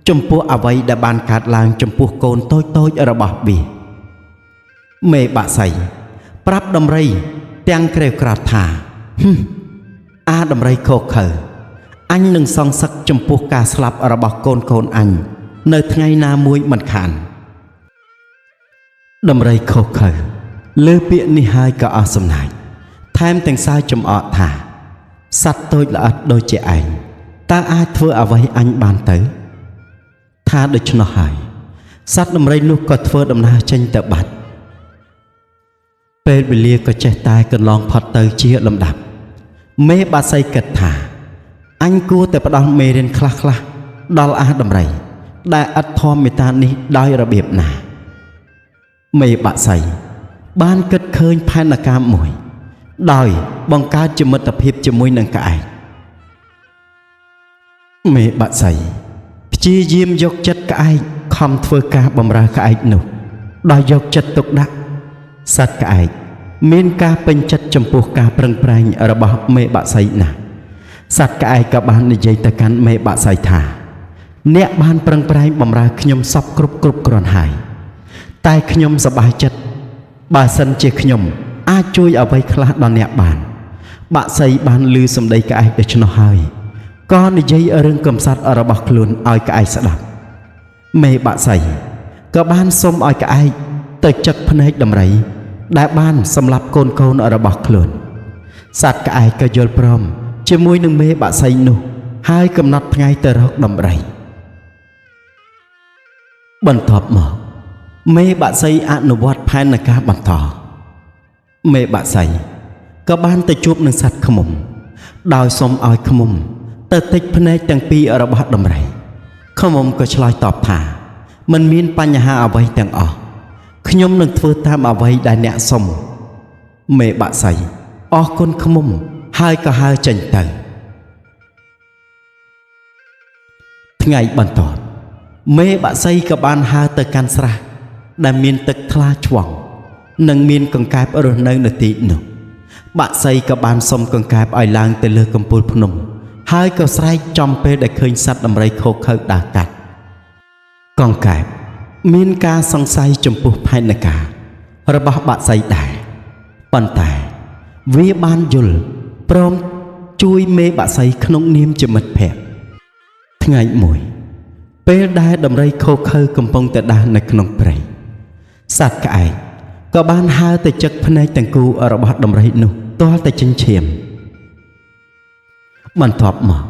A: ចំពោះអ្វីដែលបានកើតឡើងចំពោះកូនតូចតូចរបស់វាមេបក្សីប្រាប់ដំរីទាំងក្រេវក្រោធថាអាដំរីខុសខើអញនឹងសងសឹកចំពោះការស្លាប់របស់កូនអញនៅថ្ងៃណាមួយមិនខានដំរីខុសខើលើពាក្យនេះហើយក៏អស់សំណាចថែមទាំងសើចចំអកថាសត្វតូចល្អិតដូចជាឯងតើអាចធ្វើអ្វីអញបានទៅថាដូច្នោះហើយសត្វដំរីនោះក៏ធ្វើដំណើរចេញទៅបាត់ពេលវេលាក៏ចេះតែកន្លងផុតទៅជាលំដាប់មេបាសីគិតថាអញគួរតែផ្ដល់មេរៀនខ្លះៗដល់អាដំរីដែលឥតធម៌មេត្តានេះដោយរបៀបណាមេបាសីបានគិតឃើញផែនការមួយដោយបង្កើតជាមិត្តភាពជាមួយនឹងក្អែកមេបាសីព្យាយាមយកចិត្តក្អែកខំធ្វើការបម្រើក្អែកនោះដោយយកចិត្តទុកដាក់សត្វក្អែកមានការពេញចិត្តចំពោះការប្រឹងប្រែងរបស់មេបាសីណាស់សត្វក្អែកក៏បាននិយាយទៅកាន់មេបាសីថាអ្នកបានប្រឹងប្រែងបម្រើខ្ញុំសពគ្រប់គ្រាន់ហើយតែខ្ញុំសប្បាយចិត្តបើសិនជាខ្ញុំអាចជួយអ្វីខ្លះដល់អ្នកបានបាក់សីបានឮសម្ដីក្អែកដូច្នោះហើយក៏និយាយរឿងកំសត់របស់ខ្លួនឲ្យក្អែកស្ដាប់មេបាក់សីក៏បានសុំឲ្យក្អែកទៅចឹកភ្នែកដំរីដែលបានសម្លាប់កូនរបស់ខ្លួនសត្វក្អែកក៏យល់ព្រមជាមួយនឹងមេបាក់សីនោះហើយកំណត់ថ្ងៃទៅរកដំរីបន្ទាប់មកមេបាក់សីអនុវត្តផែនការបន្តមេបាក់សីក៏បានទៅជួបនឹងសត្វឃ្មុំដោយសុំឲ្យឃ្មុំ ទៅតិចភ្នែកទាំងពីររបស់ដំរីឃ្មុំក៏ឆ្លើយតបថាមិនមានបញ្ហាអ្វីទាំងអស់ខ្ញុំនឹងធ្វើតាមអ្វីដែលអ្នកសុំមេបក្សីអរគុណឃ្មុំហើយក៏ហើរចេញទៅថ្ងៃបន្ទាប់មេបក្សីក៏បានហើរទៅកាន់ស្រះដែលមានទឹកថ្លាឆ្វង់និងមានកង្កែបរស់នៅនៅទីនោះបក្សីក៏បានសុំកង្កែបឲ្យឡើងទៅលើកំពូលភ្នំហើយក៏ស្រែកចំពេលដែលឃើញសត្វដំរីខូខើដើរកាត់កង្កែបមានការសង្ស័យចំពោះផែនការរបស់បក្សីដែរប៉ុន្តែវាបានយល់ព្រមជួយមេបក្សីក្នុងនាមជាមិត្តភក្តិថ្ងៃមួយពេលដែលដំរីខូខើកំពុងតែដើរនៅក្នុងព្រៃសត្វក្អែកក៏បានហើរទៅចឹកភ្នែកទាំងគូរបស់ដំរីនោះទាល់តែចិញ្ចៀមបន្ទាប់មក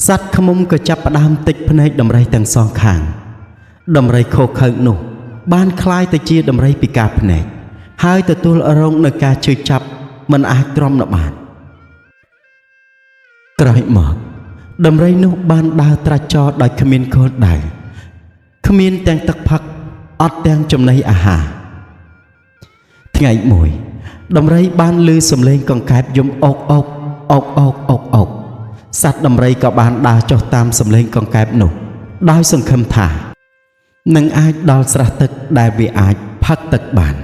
A: សត្វឃ្មុំក៏ចាប់ផ្ដើមទិចភ្នែកដំរីទាំងសងខាងដំរីខូខើនោះបានคล้ายទៅជាដំរីពិការភ្នែកហើយទទួលរងនឹងការឈឺចាប់មិនអាចទ្រាំនៅបានក្រោយមកដំរីនោះបានដើរត្រាច់ចរដោយគ្មានគោលដៅគ្មានទាំងទឹកផឹកអត់ទាំងចំណីអាហារថ្ងៃមួយដំរីបានឮសំឡេងកង្កែបយំអោកអោកអោកអោកអោកអោកសត្វដំរីក៏បានដើរចុះតាមសំឡេងកង្កែបនោះដោយសង្ឃឹមថានឹងអាចដល់ស្រះទឹកដែលវាអាចផឹកទឹកបាន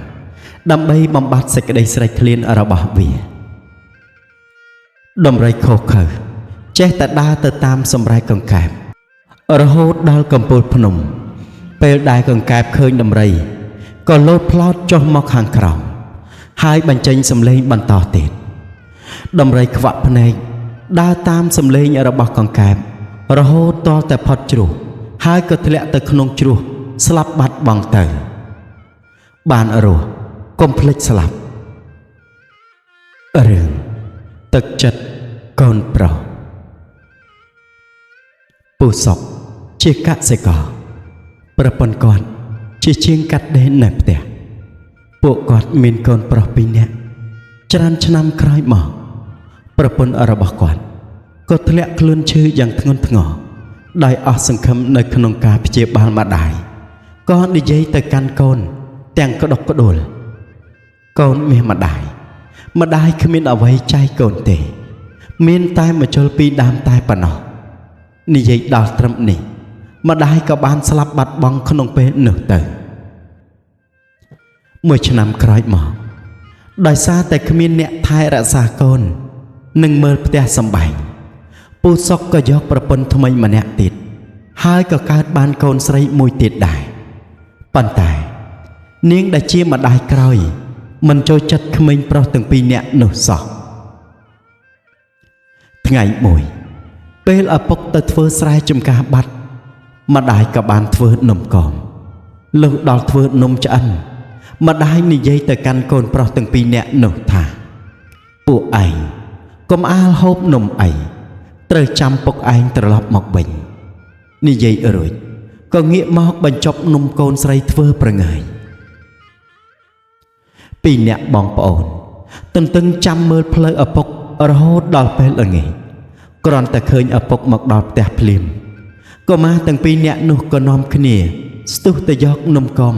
A: ដើម្បីបំបត្តិសេចក្តីស្រេកឃ្លានរបស់វាដំរីខុសខើចេះតែដើរទៅតាមសម្រែកកង្កែបរហូតដល់កំពូលភ្នំពេលដែលកង្កែបឃើញដំរីក៏លោតផ្លោតចុះមកខាងក្រោមហើយបញ្ចេញសំឡេងបន្តទៀតដំរីខ្វាក់ភ្នែកដើរតាមសំឡេងរបស់កង្កែបរហូតទាល់តែផុតជ្រោះហើយក៏ធ្លាក់ទៅក្នុងជ្រោះស្លាប់បាត់បង់ទៅបានរស់កុំភ្លេចស្លាប់រឿងទឹកចិត្តកូនប្រុសពូសុកជាកសិករប្រពន្ធគាត់ជាជាងកាត់ដេរនៅផ្ទះពួកគាត់មានកូនប្រុសពីរនាក់ច្រើនឆ្នាំក្រោយមកប្រពន្ធរបស់គាត់ក៏ធ្លាក់ខ្លួនឈឺយ៉ាងធ្ងន់ធ្ងរដោយអស់សង្ឃឹមនៅក្នុងការព្យាបាលម្ដាយក៏និយាយទៅកាន់កូនទាំងក្តុកក្តួលកូនមាសម្ដាយម្ដាយគ្មានអ្វីចែកកូនទេមានតែម្ជុលពីរដើមតែប៉ុណ្ណោះនិយាយដល់ត្រឹមនេះម្ដាយក៏បានស្លាប់បាត់បង់ក្នុងពេលនោះទៅមួយឆ្នាំក្រោយមកដោយសារតែគ្មានអ្នកថែរក្សាកូននិងមើលផ្ទះសម្បែងពូសុកក៏យកប្រពន្ធថ្មីម្នាក់ទៀតហើយក៏កើតបានកូនស្រីមួយទៀតដែរប៉ុន្តែនាងដែលជាម្ដាយក្រោយមិនចូលចិត្តក្មេងប្រុសទាំងពីរនាក់នោះសោះថ្ងៃមួយពេលឪពុកទៅធ្វើស្រែចម្ការបាត់ម្ដាយក៏បានធ្វើនំកងលុះដល់ធ្វើនំឆ្អិនម្ដាយនិយាយទៅកាន់កូនប្រុសទាំងពីរនាក់នោះថាពួកឯងកុំអាលហូបនំអីត្រូវចាំពុកឯងត្រឡប់មកវិញនិយាយរួចក៏ងាកមកបញ្ចប់នំកូនស្រីធ្វើប្រងើយពីរនាក់បងប្អូនទន្ទឹងចាំមើលផ្លូវឪពុករហូតដល់ពេលល្ងាចគ្រាន់តែឃើញឪពុកមកដល់ផ្ទះភ្លាមកុមារទាំងពីរនាក់នោះក៏នាំគ្នាស្ទុះទៅយកនំកង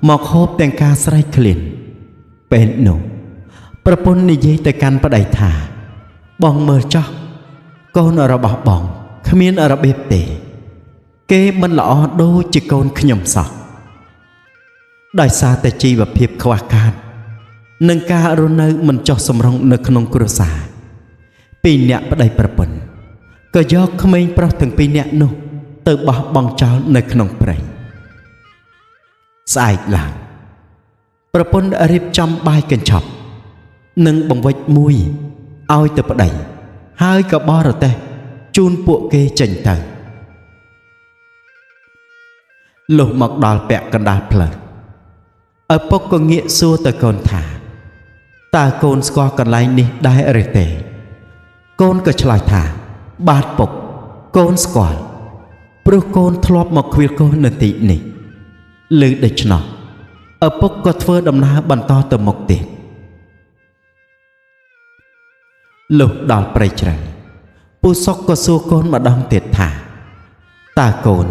A: មកហូបទាំងការស្រែកឃ្លានពេលនោះប្រពន្ធនិយាយទៅកាន់ប្តីថាបងមើលចោះកូនរបស់បងគ្មានរបៀបទេគេមិនល្អដូចជាកូនខ្ញុំសោះដោយសារតែជីវភាពខ្វះខាតនិងការរស់នៅមិនចុះសម្រុងនៅក្នុងគ្រួសារពីរនាក់ប្តីប្រពន្ធក៏យកក្មេងប្រុសទាំងពីរនាក់នោះទៅបោះបង់ចោលនៅក្នុងព្រៃស្អែកឡើងប្រពន្ធរៀបចំបាយកញ្ចប់និងបង្វិចមួយឲ្យទៅប្តីហើយក៏បរទេះជូនពួកគេចេញទៅលុះមកដល់ពាក់កណ្ដាលផ្លូវឪពុកក៏ងាកសួរទៅកូនថាតើកូនស្គាល់កន្លែងនេះដែរឬទេកូនក៏ឆ្លើយថាបាទពុកកូនស្គាល់ព្រោះកូនធ្លាប់មកខ្វៀលកូននៅទីនេះឮដូច្នោះឪពុកក៏ធ្វើដំណើរបន្តទៅមុខទៀតលុះដល់ព្រៃជ្រៅ ពូសុកក៏សួរកូនម្ដងទៀតថាតើកូន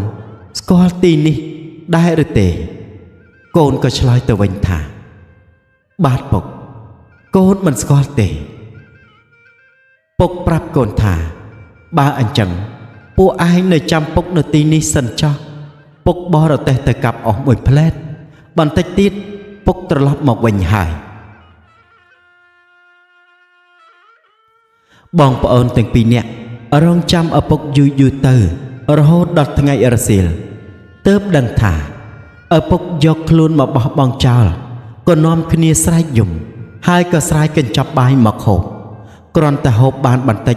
A: ស្គាល់ទីនេះដែរឬទេកូនក៏ឆ្លើយទៅវិញថាបាទពុកកូនមិនស្គាល់ទេពុកប្រាប់កូនថាបើអញ្ចឹងពួកឯងនៅចាំពុកនៅទីនេះសិនចោះពុកបរទេសទៅកាប់អស់មួយផ្លែតបន្តិចទៀតពុកត្រឡប់មកវិញហើយបងប្អូនទាំងពីរនាក់រងចាំឪពុកយូរយូរទៅរហូតដល់ថ្ងៃរសៀលទើបដឹងថាឪពុកយកខ្លួនមកបោះបង់ចោលក៏នាំគ្នាស្រែកយំហើយក៏ស្រែកកញ្ចប់បាយមកហូបគ្រាន់តែហូបបានបន្តិច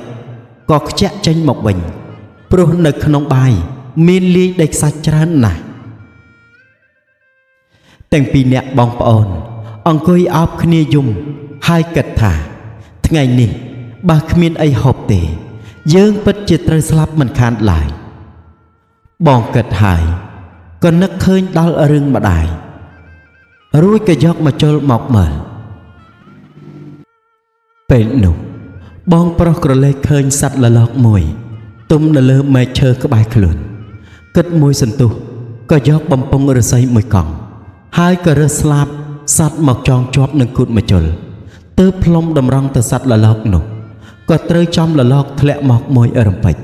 A: ក៏ខ្ជាក់ចេញមកវិញព្រោះនៅក្នុងបាយមានលាយដីខ្សាច់ច្រើនណាស់ទាំងពីរនាក់បងប្អូនអង្គុយអោបគ្នាយំហើយគិតថាថ្ងៃនេះបើគ្មានអីហូបទេយើងពិតជាត្រូវស្លាប់មិនខានឡើយបងគិតហើយក៏នឹកឃើញដល់រឿងម្ដាយរួចក៏យកមកជុលមកមើលពេលនោះបងប្រុសក្រឡេកឃើញសត្វលលកមួយទុំនៅលើមែកឈើក្បែរខ្លួនគិតមួយសន្ទុះក៏យកបំពង់ឫស្សីមួយកង់ហើយក៏រើសស្លាបសត្វមកចងជាប់នឹងគូទម្ជុលទើបផ្លុំតម្រង់ទៅសត្វលលកនោះក៏ត្រូវចំលលកធ្លាក់មកមួយរំពេច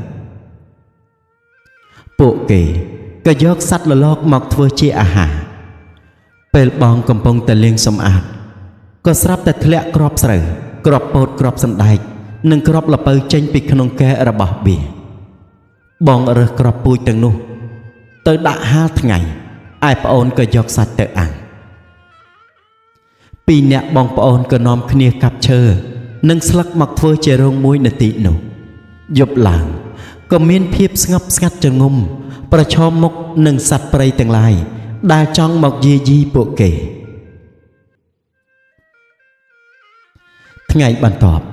A: ពួកគេក៏យកសត្វលលកមកធ្វើជាអាហារពេលបងកំពុងតែលាងសម្អាតក៏ស្រាប់តែធ្លាក់គ្រាប់ស្រូវគ្រាប់ពោតគ្រាប់សណ្តែកនិងគ្រាប់ល្ពៅចេញពីក្នុងកែរបស់វាបងរើសគ្រាប់ពូជទាំងនោះទៅដាក់ហាលថ្ងៃឯប្អូនក៏យកសាច់ទៅអាំងពីរនាក់បងប្អូនក៏នាំគ្នាកាប់ឈើនិងស្លឹកមកធ្វើជារោងមួយនៅទីនោះយប់ឡើងក៏មានភាពស្ងប់ស្ងាត់ចងំប្រឈមមុខនឹងសត្វព្រៃទាំងឡាយដែលចង់មកយាយីពួកគេថ្ងៃបន្ទាប់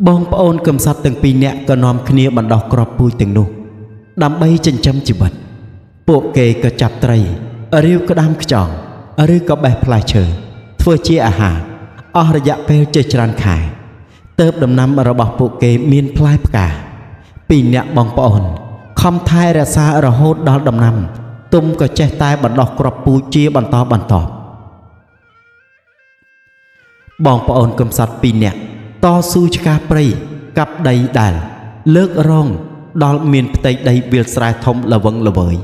A: បងប្អូនកំសត់ទាំងពីរនាក់ក៏នាំគ្នាបណ្ដោះគ្រាប់ពូជទាំងនោះដើម្បីចិញ្ចឹមជីវិតពួកគេក៏ចាប់ត្រីរាវក្តាមខ្យងឬក៏បេះផ្លែឈើធ្វើជាអាហារអស់រយៈពេលជាច្រើនខែទើបដំណាំរបស់ពួកគេមានផ្លែផ្កាពីរនាក់បងប្អូនខំថែរក្សារហូតដល់ដំណាំទុំក៏ចេះតែបណ្ដោះគ្រាប់ពូជជាបន្តបន្ទាប់បងប្អូនកំសត់ពីរនាក់តស៊ូឆ្កាព្រៃកាប់ដីដែលលើករងដល់មានផ្ទៃដីវាលស្រែធំល្វឹងល្វើយ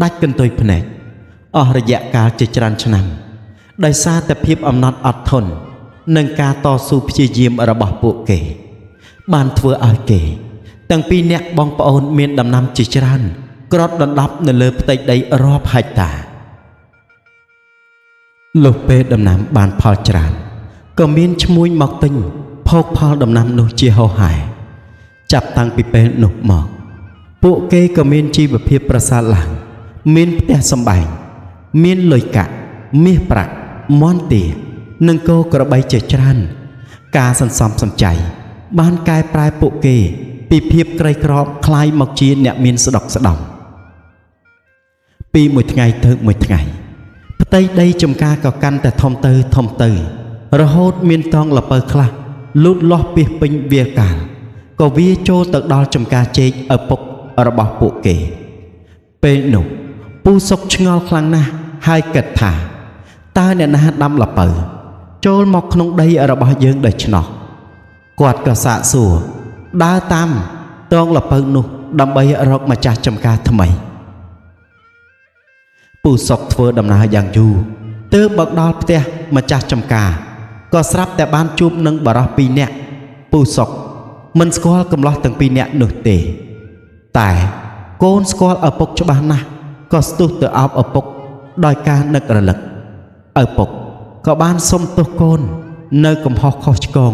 A: ដាច់កន្ទុយភ្នែកអស់រយៈកាលជាច្រើនឆ្នាំដោយសារតែភាពអំណត់អត់ធន់និងការតស៊ូព្យាយាមរបស់ពួកគេបានធ្វើឲ្យគេទាំងពីរនាក់បងប្អូនមានដំណាំជាច្រើនគ្របដណ្ដប់នៅលើផ្ទៃដីរាប់ហិកតាលុះពេលដំណាំបានផលច្រើនក៏មានឈ្មួញមកទិញភោគផលដំណាំនោះជាហោហែចាប់តាំងពីពេលនោះមកពួកគេក៏មានជីវភាពប្រសើរឡើងមានផ្ទះសម្បែងមានលុយកាក់មាសប្រាក់មន្តទានិងគោក្របីជាច្រើនការសន្សំសំចៃបានកែប្រែពួកគេពីភាពក្រីក្រคล้ายមកជាអ្នកមានស្ដុកស្ដំពីមួយថ្ងៃទៅមួយថ្ងៃផ្ទៃដីចំការក៏កាន់តែធំទៅធំទៅរហូតមានតងល្ពៅខ្លះលូតលាស់ពាសពេញវាលកាលក៏វាចូលទៅដល់ចំការចេកឪពុករបស់ពួកគេពេលនោះពូសុកឆ្ងល់ខ្លាំងណាស់ហើយគិតថាតើអ្នកណាដាំល្ពៅចូលមកក្នុងដីរបស់យើងដូច្នោះគាត់ក៏សាកសួរដើរតាមតងល្ពៅនោះដើម្បីរកម្ចាស់ចំការថ្មីពូសុកធ្វើដំណើរយ៉ាងយូរទើបមកដល់ផ្ទះម្ចាស់ចំការក៏ស្រាប់តែបានជួបនឹងបរិសពីរនាក់ពូសុកមិនស្គាល់កំឡោះទាំងពីរនាក់នោះទេតែកូនស្គាល់ឪពុកច្បាស់ណាស់ក៏ស្ទុះទៅអោបឪពុកដោយការនឹករលឹកឪពុកក៏បានសុំទោសកូននៅកំហុសខុសឆ្គង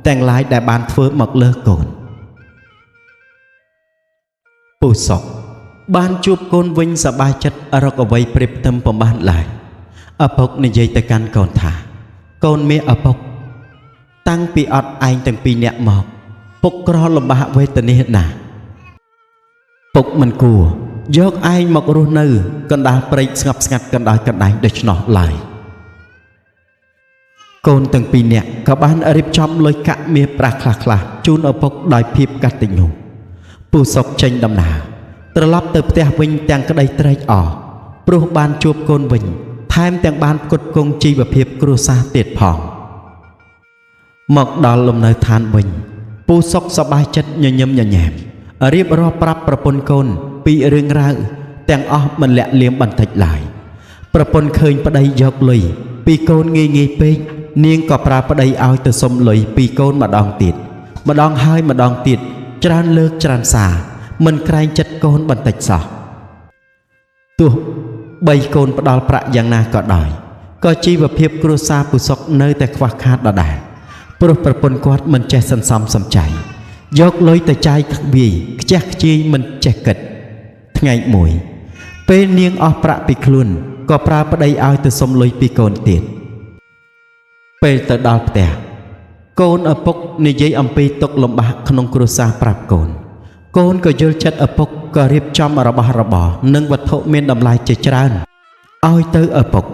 A: ទាំងឡាយដែលបានធ្វើមកលើកូនពូសុកបានជួបកូនវិញសប្បាយចិត្តរកអ្វីប្រៀបផ្ទឹមពុំបានឡើយឪពុកនិយាយទៅកាន់កូនថាកូនមាសឪពុកតាំងពីអត់ឯងទាំងពីរនាក់មកពុកក្រលំបាកវេទនាណាស់ពុកមិនគួរយកឯងមករស់នៅកណ្ដាលព្រៃស្ងប់ស្ងាត់កណ្ដាលកណ្ដែងដូច្នោះឡើយកូនទាំងពីរនាក់ក៏បានរៀបចំលុយកាក់មាសប្រាក់ខ្លះៗជូនឪពុកដោយភាពកតញ្ញូ ពូសុកចេញដំណើរត្រឡប់ទៅផ្ទះវិញទាំងក្តីត្រេកអរព្រោះបានជួបកូនវិញថែមទាំងបានផ្គត់ផ្គង់ជីវភាពគ្រួសារទៀតផងមកដល់លំនៅឋានវិញពូសុកសប្បាយចិត្តញញឹមញញែមរៀបរាប់ប្រាប់ប្រពន្ធកូនពីរឿងរ៉ាវទាំងអស់មិនលាក់លៀមបន្តិចឡើយប្រពន្ធឃើញប្តីយកលុយពីកូនងាយងាយពេកនាងក៏ប្រើប្តីឲ្យទៅសុំលុយពីកូនម្ដងទៀតម្ដងហើយម្ដងទៀតច្រើនលើកច្រើនសារមិនក្រែងចិត្តកូនបន្តិចសោះទោះបីកូនផ្ដល់ប្រាក់យ៉ាងណាក៏ដោយក៏ជីវភាពគ្រួសារពូសុកនៅតែខ្វះខាតដដែលព្រោះប្រពន្ធគាត់មិនចេះសន្សំសំចៃយកលុយទៅចាយខ្វាយខ្ជះខ្ជាយមិនចេះគិតថ្ងៃមួយពេលនាងអស់ប្រាក់ពីខ្លួនក៏ប្រើប្តីឲ្យទៅសុំលុយពីកូនទៀតពេលទៅដល់ផ្ទះកូនឪពុកនិយាយអំពីទុក្ខលំបាកក្នុងគ្រួសារប្រាប់កូនកូនក៏យល់ចិត្តឪពុកក៏រៀបចំរបស់របរនិងវត្ថុមានតម្លៃជាច្រើនឲ្យទៅឪពុក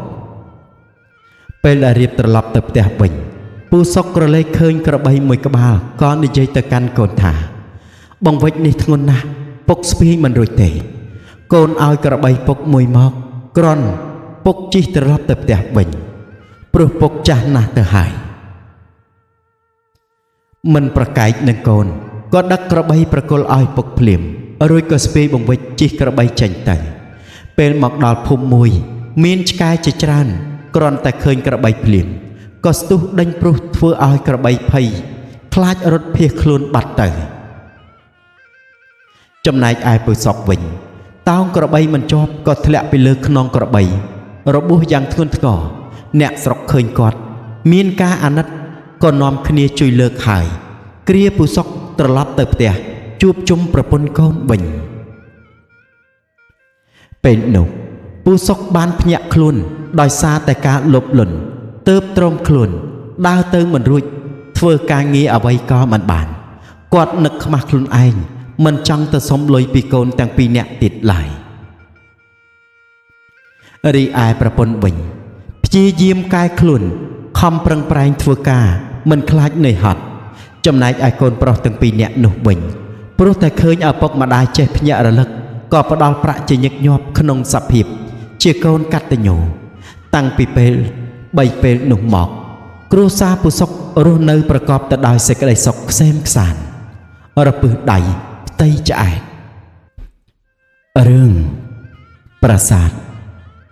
A: ពេលដែលរៀបត្រឡប់ទៅផ្ទះវិញពូសុកក្រឡេកឃើញក្របីមួយក្បាលក៏និយាយទៅកាន់កូនថាបង្វិចនេះធ្ងន់ណាស់ពុកស្ពាយមិនរួចទេកូនឲ្យក្របីពុកមួយមកក្រន់ពុកជិះត្រឡប់ទៅផ្ទះវិញព្រោះពុកចាស់ណាស់ទៅហើយមិនប្រកែកនឹងកូនក៏ដឹកក្របីប្រគល់ឲ្យពុកភ្លាមរួចក៏ស្ពាយបង្វិចជិះក្របីចេញទៅពេលមកដល់ភូមិមួយមានឆ្កែជាច្រើនគ្រាន់តែឃើញក្របីភ្លាមក៏ស្ទុះដេញព្រុសធ្វើឲ្យក្របីភ័យខ្លាចរត់ភៀសខ្លួនបាត់ទៅចំណែកឯពូសុកវិញតោងក្របីមិនជាប់ក៏ធ្លាក់ពីលើខ្នងក្របីរបួសយ៉ាងធ្ងន់ធ្ងរអ្នកស្រុកឃើញគាត់មានការអាណិតក៏នាំគ្នាជួយលើកហើយគ្រាពូសុកត្រឡប់ទៅផ្ទះជួបជុំប្រពន្ធកូនវិញពេលនោះពូសុកបានភ្ញាក់ខ្លួនដោយសារតែការលោភលន់ទើបទ្រាំខ្លួនដើរទៅមិនរួចធ្វើការងារអ្វីក៏មិនបានគាត់នឹកខ្មាស់ខ្លួនឯងមិនចង់ទៅសុំលុយពីកូនទាំងពីរនាក់ទៀតឡើយរីឯប្រពន្ធវិញព្យាយាមកែខ្លួនខំប្រឹងប្រែងធ្វើការមិនខ្លាចនឿយហត់ចំណែកឯកូនប្រុសទាំងពីរនាក់នោះវិញព្រោះតែឃើញឪពុកម្ដាយចេះភ្ញាក់រលឹកក៏ផ្ដល់ប្រាក់ជាញឹកញាប់ក្នុងសភាពជាកូនកតញ្ញូតាំងពីពេលបីពេលនោះមកគ្រួសារពូសុករស់នៅប្រកបទៅដោយសេចក្តីសុខក្សេមក្សាន្តរពឹសដៃផ្ទៃឆ្អែតរឿងប្រាសាទ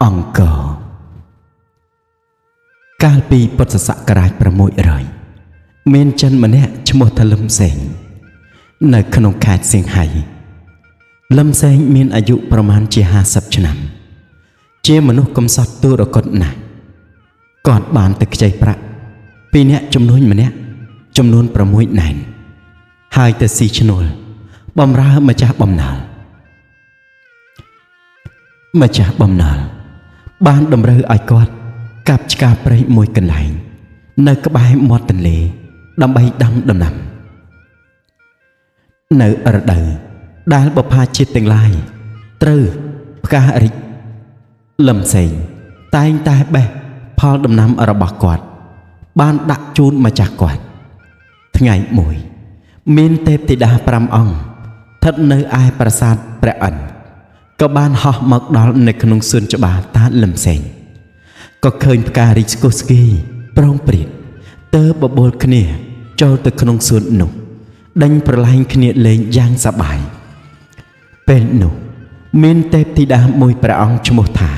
A: អង្គរកាលពីពុទ្ធសករាជ600មានចិនម្នាក់ឈ្មោះថាលឹមសេងនៅក្នុងខេត្តសៀងហៃលឹមសេងមានអាយុប្រមាណជា50ឆ្នាំជាមនុស្សកំសត់ទូរគតណាស់គាត់បានទៅខ្ចីប្រាក់ពីអ្នកចំនួនម្នាក់ចំនួន6ណែនហើយទៅស៊ីឈ្នួលបំរើម្ចាស់បំណុលម្ចាស់បំណុលបានតម្រូវឲ្យគាត់កាប់ឆ្ការព្រៃមួយកន្លែងនៅក្បែរមាត់ទន្លេដើម្បីដាំដំណាំនៅរដូវដែលបុព្វាជាតិទាំងឡាយត្រូវផ្ការិចលឹមសេងតែងតែបេះផលដំណាំរបស់គាត់បានដាក់ជូនម្ចាស់គាត់ថ្ងៃមួយមានទេពធីតា5អង្គស្ថិតនៅឯប្រាសាទព្រះឥន្ទក៏បានហោះមកដល់នៅក្នុងសួនច្បារតាលឹមសេងក៏ឃើញផ្ការីកស្គុះស្គីប្រងព្រាតទើបបបួលគ្នាចូលទៅក្នុងសួននោះដេញប្រឡែងគ្នាលេងយ៉ាងសប្បាយពេលនោះមានទេពធីតាមួយព្រះអង្គឈ្មោះថា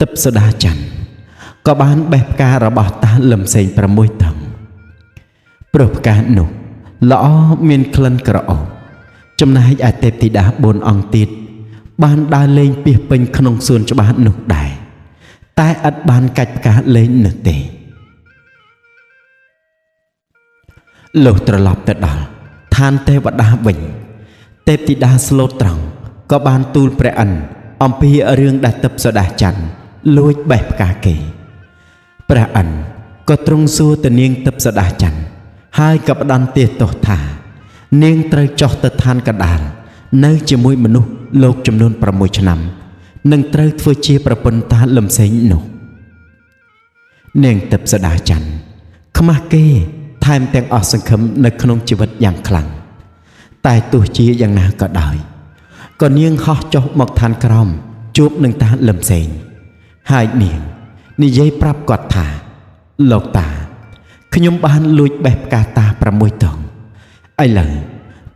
A: ទិព្វសូដាច័ន្ទក៏បានបេះផ្ការបស់តាលឹមសេង6តឹងព្រោះផ្កានោះល្អមានក្លិនក្រអូបចំណែកឯទេពធីតា4អង្គទៀតបានដើរលេងពាសពេញក្នុងសួនច្បារនោះដែរតែឥតបានកាច់ផ្កាលេងនោះទេលុះត្រឡប់ទៅដល់ឋានទេវតាវិញទេពធីតាស្លូតត្រង់ក៏បានទូលព្រះឥន្ទអំពីរឿងដែលទិព្វសូដាច័ន្ទលួចបេះផ្កាគេព្រះឥន្ទក៏ទ្រង់សួរទៅនាងទិព្វសូដាច័ន្ទហើយក៏ផ្ដន្ទាទោសថានាងត្រូវចុះទៅឋានកណ្ដាលនៅជាមួយមនុស្សលោកចំនួន6ឆ្នាំនឹងត្រូវធ្វើជាប្រពន្ធតាលឹមសេងនោះនាងទិព្វសូដាច័ន្ទខ្មាស់គេថែមទាំងអស់សង្ឃឹមនៅក្នុងជីវិតយ៉ាងខ្លាំង តែទោះជាយ៉ាងណាក៏ដោយក៏នាងហោះចុះមកឋានក្រោមជួបនឹងតាលឹមសេងហើយនាងនិយាយប្រាប់គាត់ថាលោកតាខ្ញុំបានលួចបេះផ្កាតា6តងឥឡូវ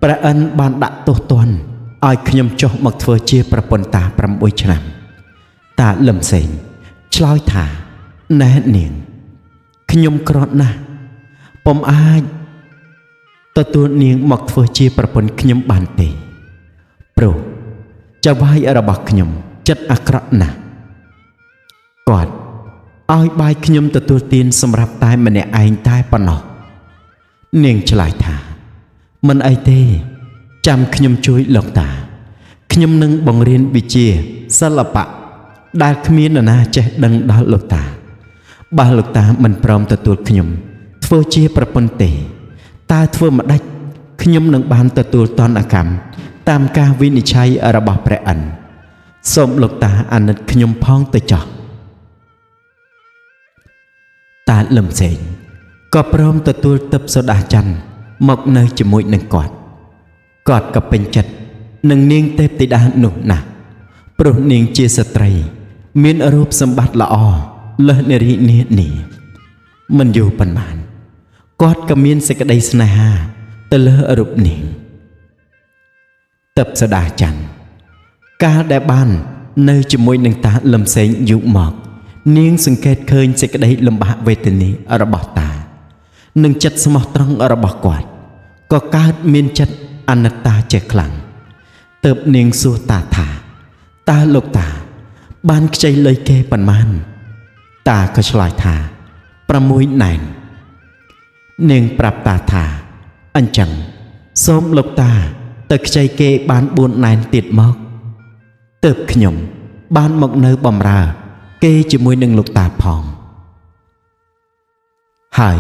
A: ព្រះឥន្ទបានដាក់ទោសទណ្ឌឲ្យខ្ញុំចុះមកធ្វើជាប្រពន្ធតា6ឆ្នាំតាលឹមសេងឆ្លើយថាណែនាងខ្ញុំក្រណាស់ពុំអាចទទួលនាងមកធ្វើជាប្រពន្ធខ្ញុំបានទេព្រោះចៅហ្វាយរបស់ខ្ញុំចិត្តអាក្រក់ណាស់គាត់ឲ្យបាយខ្ញុំទទួលទានសម្រាប់តែម្នាក់ឯងតែប៉ុណ្ណោះនាងឆ្លើយថាមិនអីទេចាំខ្ញុំជួយលោកតាខ្ញុំនឹងបង្រៀនវិជ្ជាសិល្បៈដែលគ្មាននរណាចេះដឹងដល់លោកតាបើលោកតាមិនព្រមទទួលខ្ញុំធ្វើជាប្រពន្ធទេតើធ្វើម្ដេចខ្ញុំនឹងបានទទួលទណ្ឌកម្មតាមការវិនិច្ឆ័យរបស់ព្រះឥន្ទសូមលោកតាអាណិតខ្ញុំផងទៅចោះតាលឹមសេងក៏ព្រមទទួលទិព្វសូដាច័ន្ទមកនៅជាមួយនឹងគាត់គាត់ក៏ពេញចិត្តនឹងនាងទេពធីតានោះណាស់ព្រោះនាងជាស្ត្រីមានរូបសម្បត្តិល្អលើសនារីនានាមិនយូរប៉ុន្មានគាត់ក៏មានសេចក្តីស្នេហាទៅលើរូបនាងទិព្វសូដាច័ន្ទកាលដែលបាននៅជាមួយនឹងតាលឹមសេងយូរមកនាងសង្កេតឃើញសេចក្តីលំបាកវេទនារបស់តានិងចិត្តស្មោះត្រង់របស់គាត់ក៏កើតមានចិត្តអាណិតតាជាខ្លាំងទើបនាងសួរតាថាតើលោកតាបានខ្ចីលុយគេប៉ុន្មានតាក៏ឆ្លើយថា6ណែននាងប្រាប់តាថាអញ្ចឹងសូមលោកតាទៅខ្ចីគេបាន4ណែនទៀតមកទើបខ្ញុំបានមកនៅបំរើគេជាមួយនឹងលោកតាផងហើយ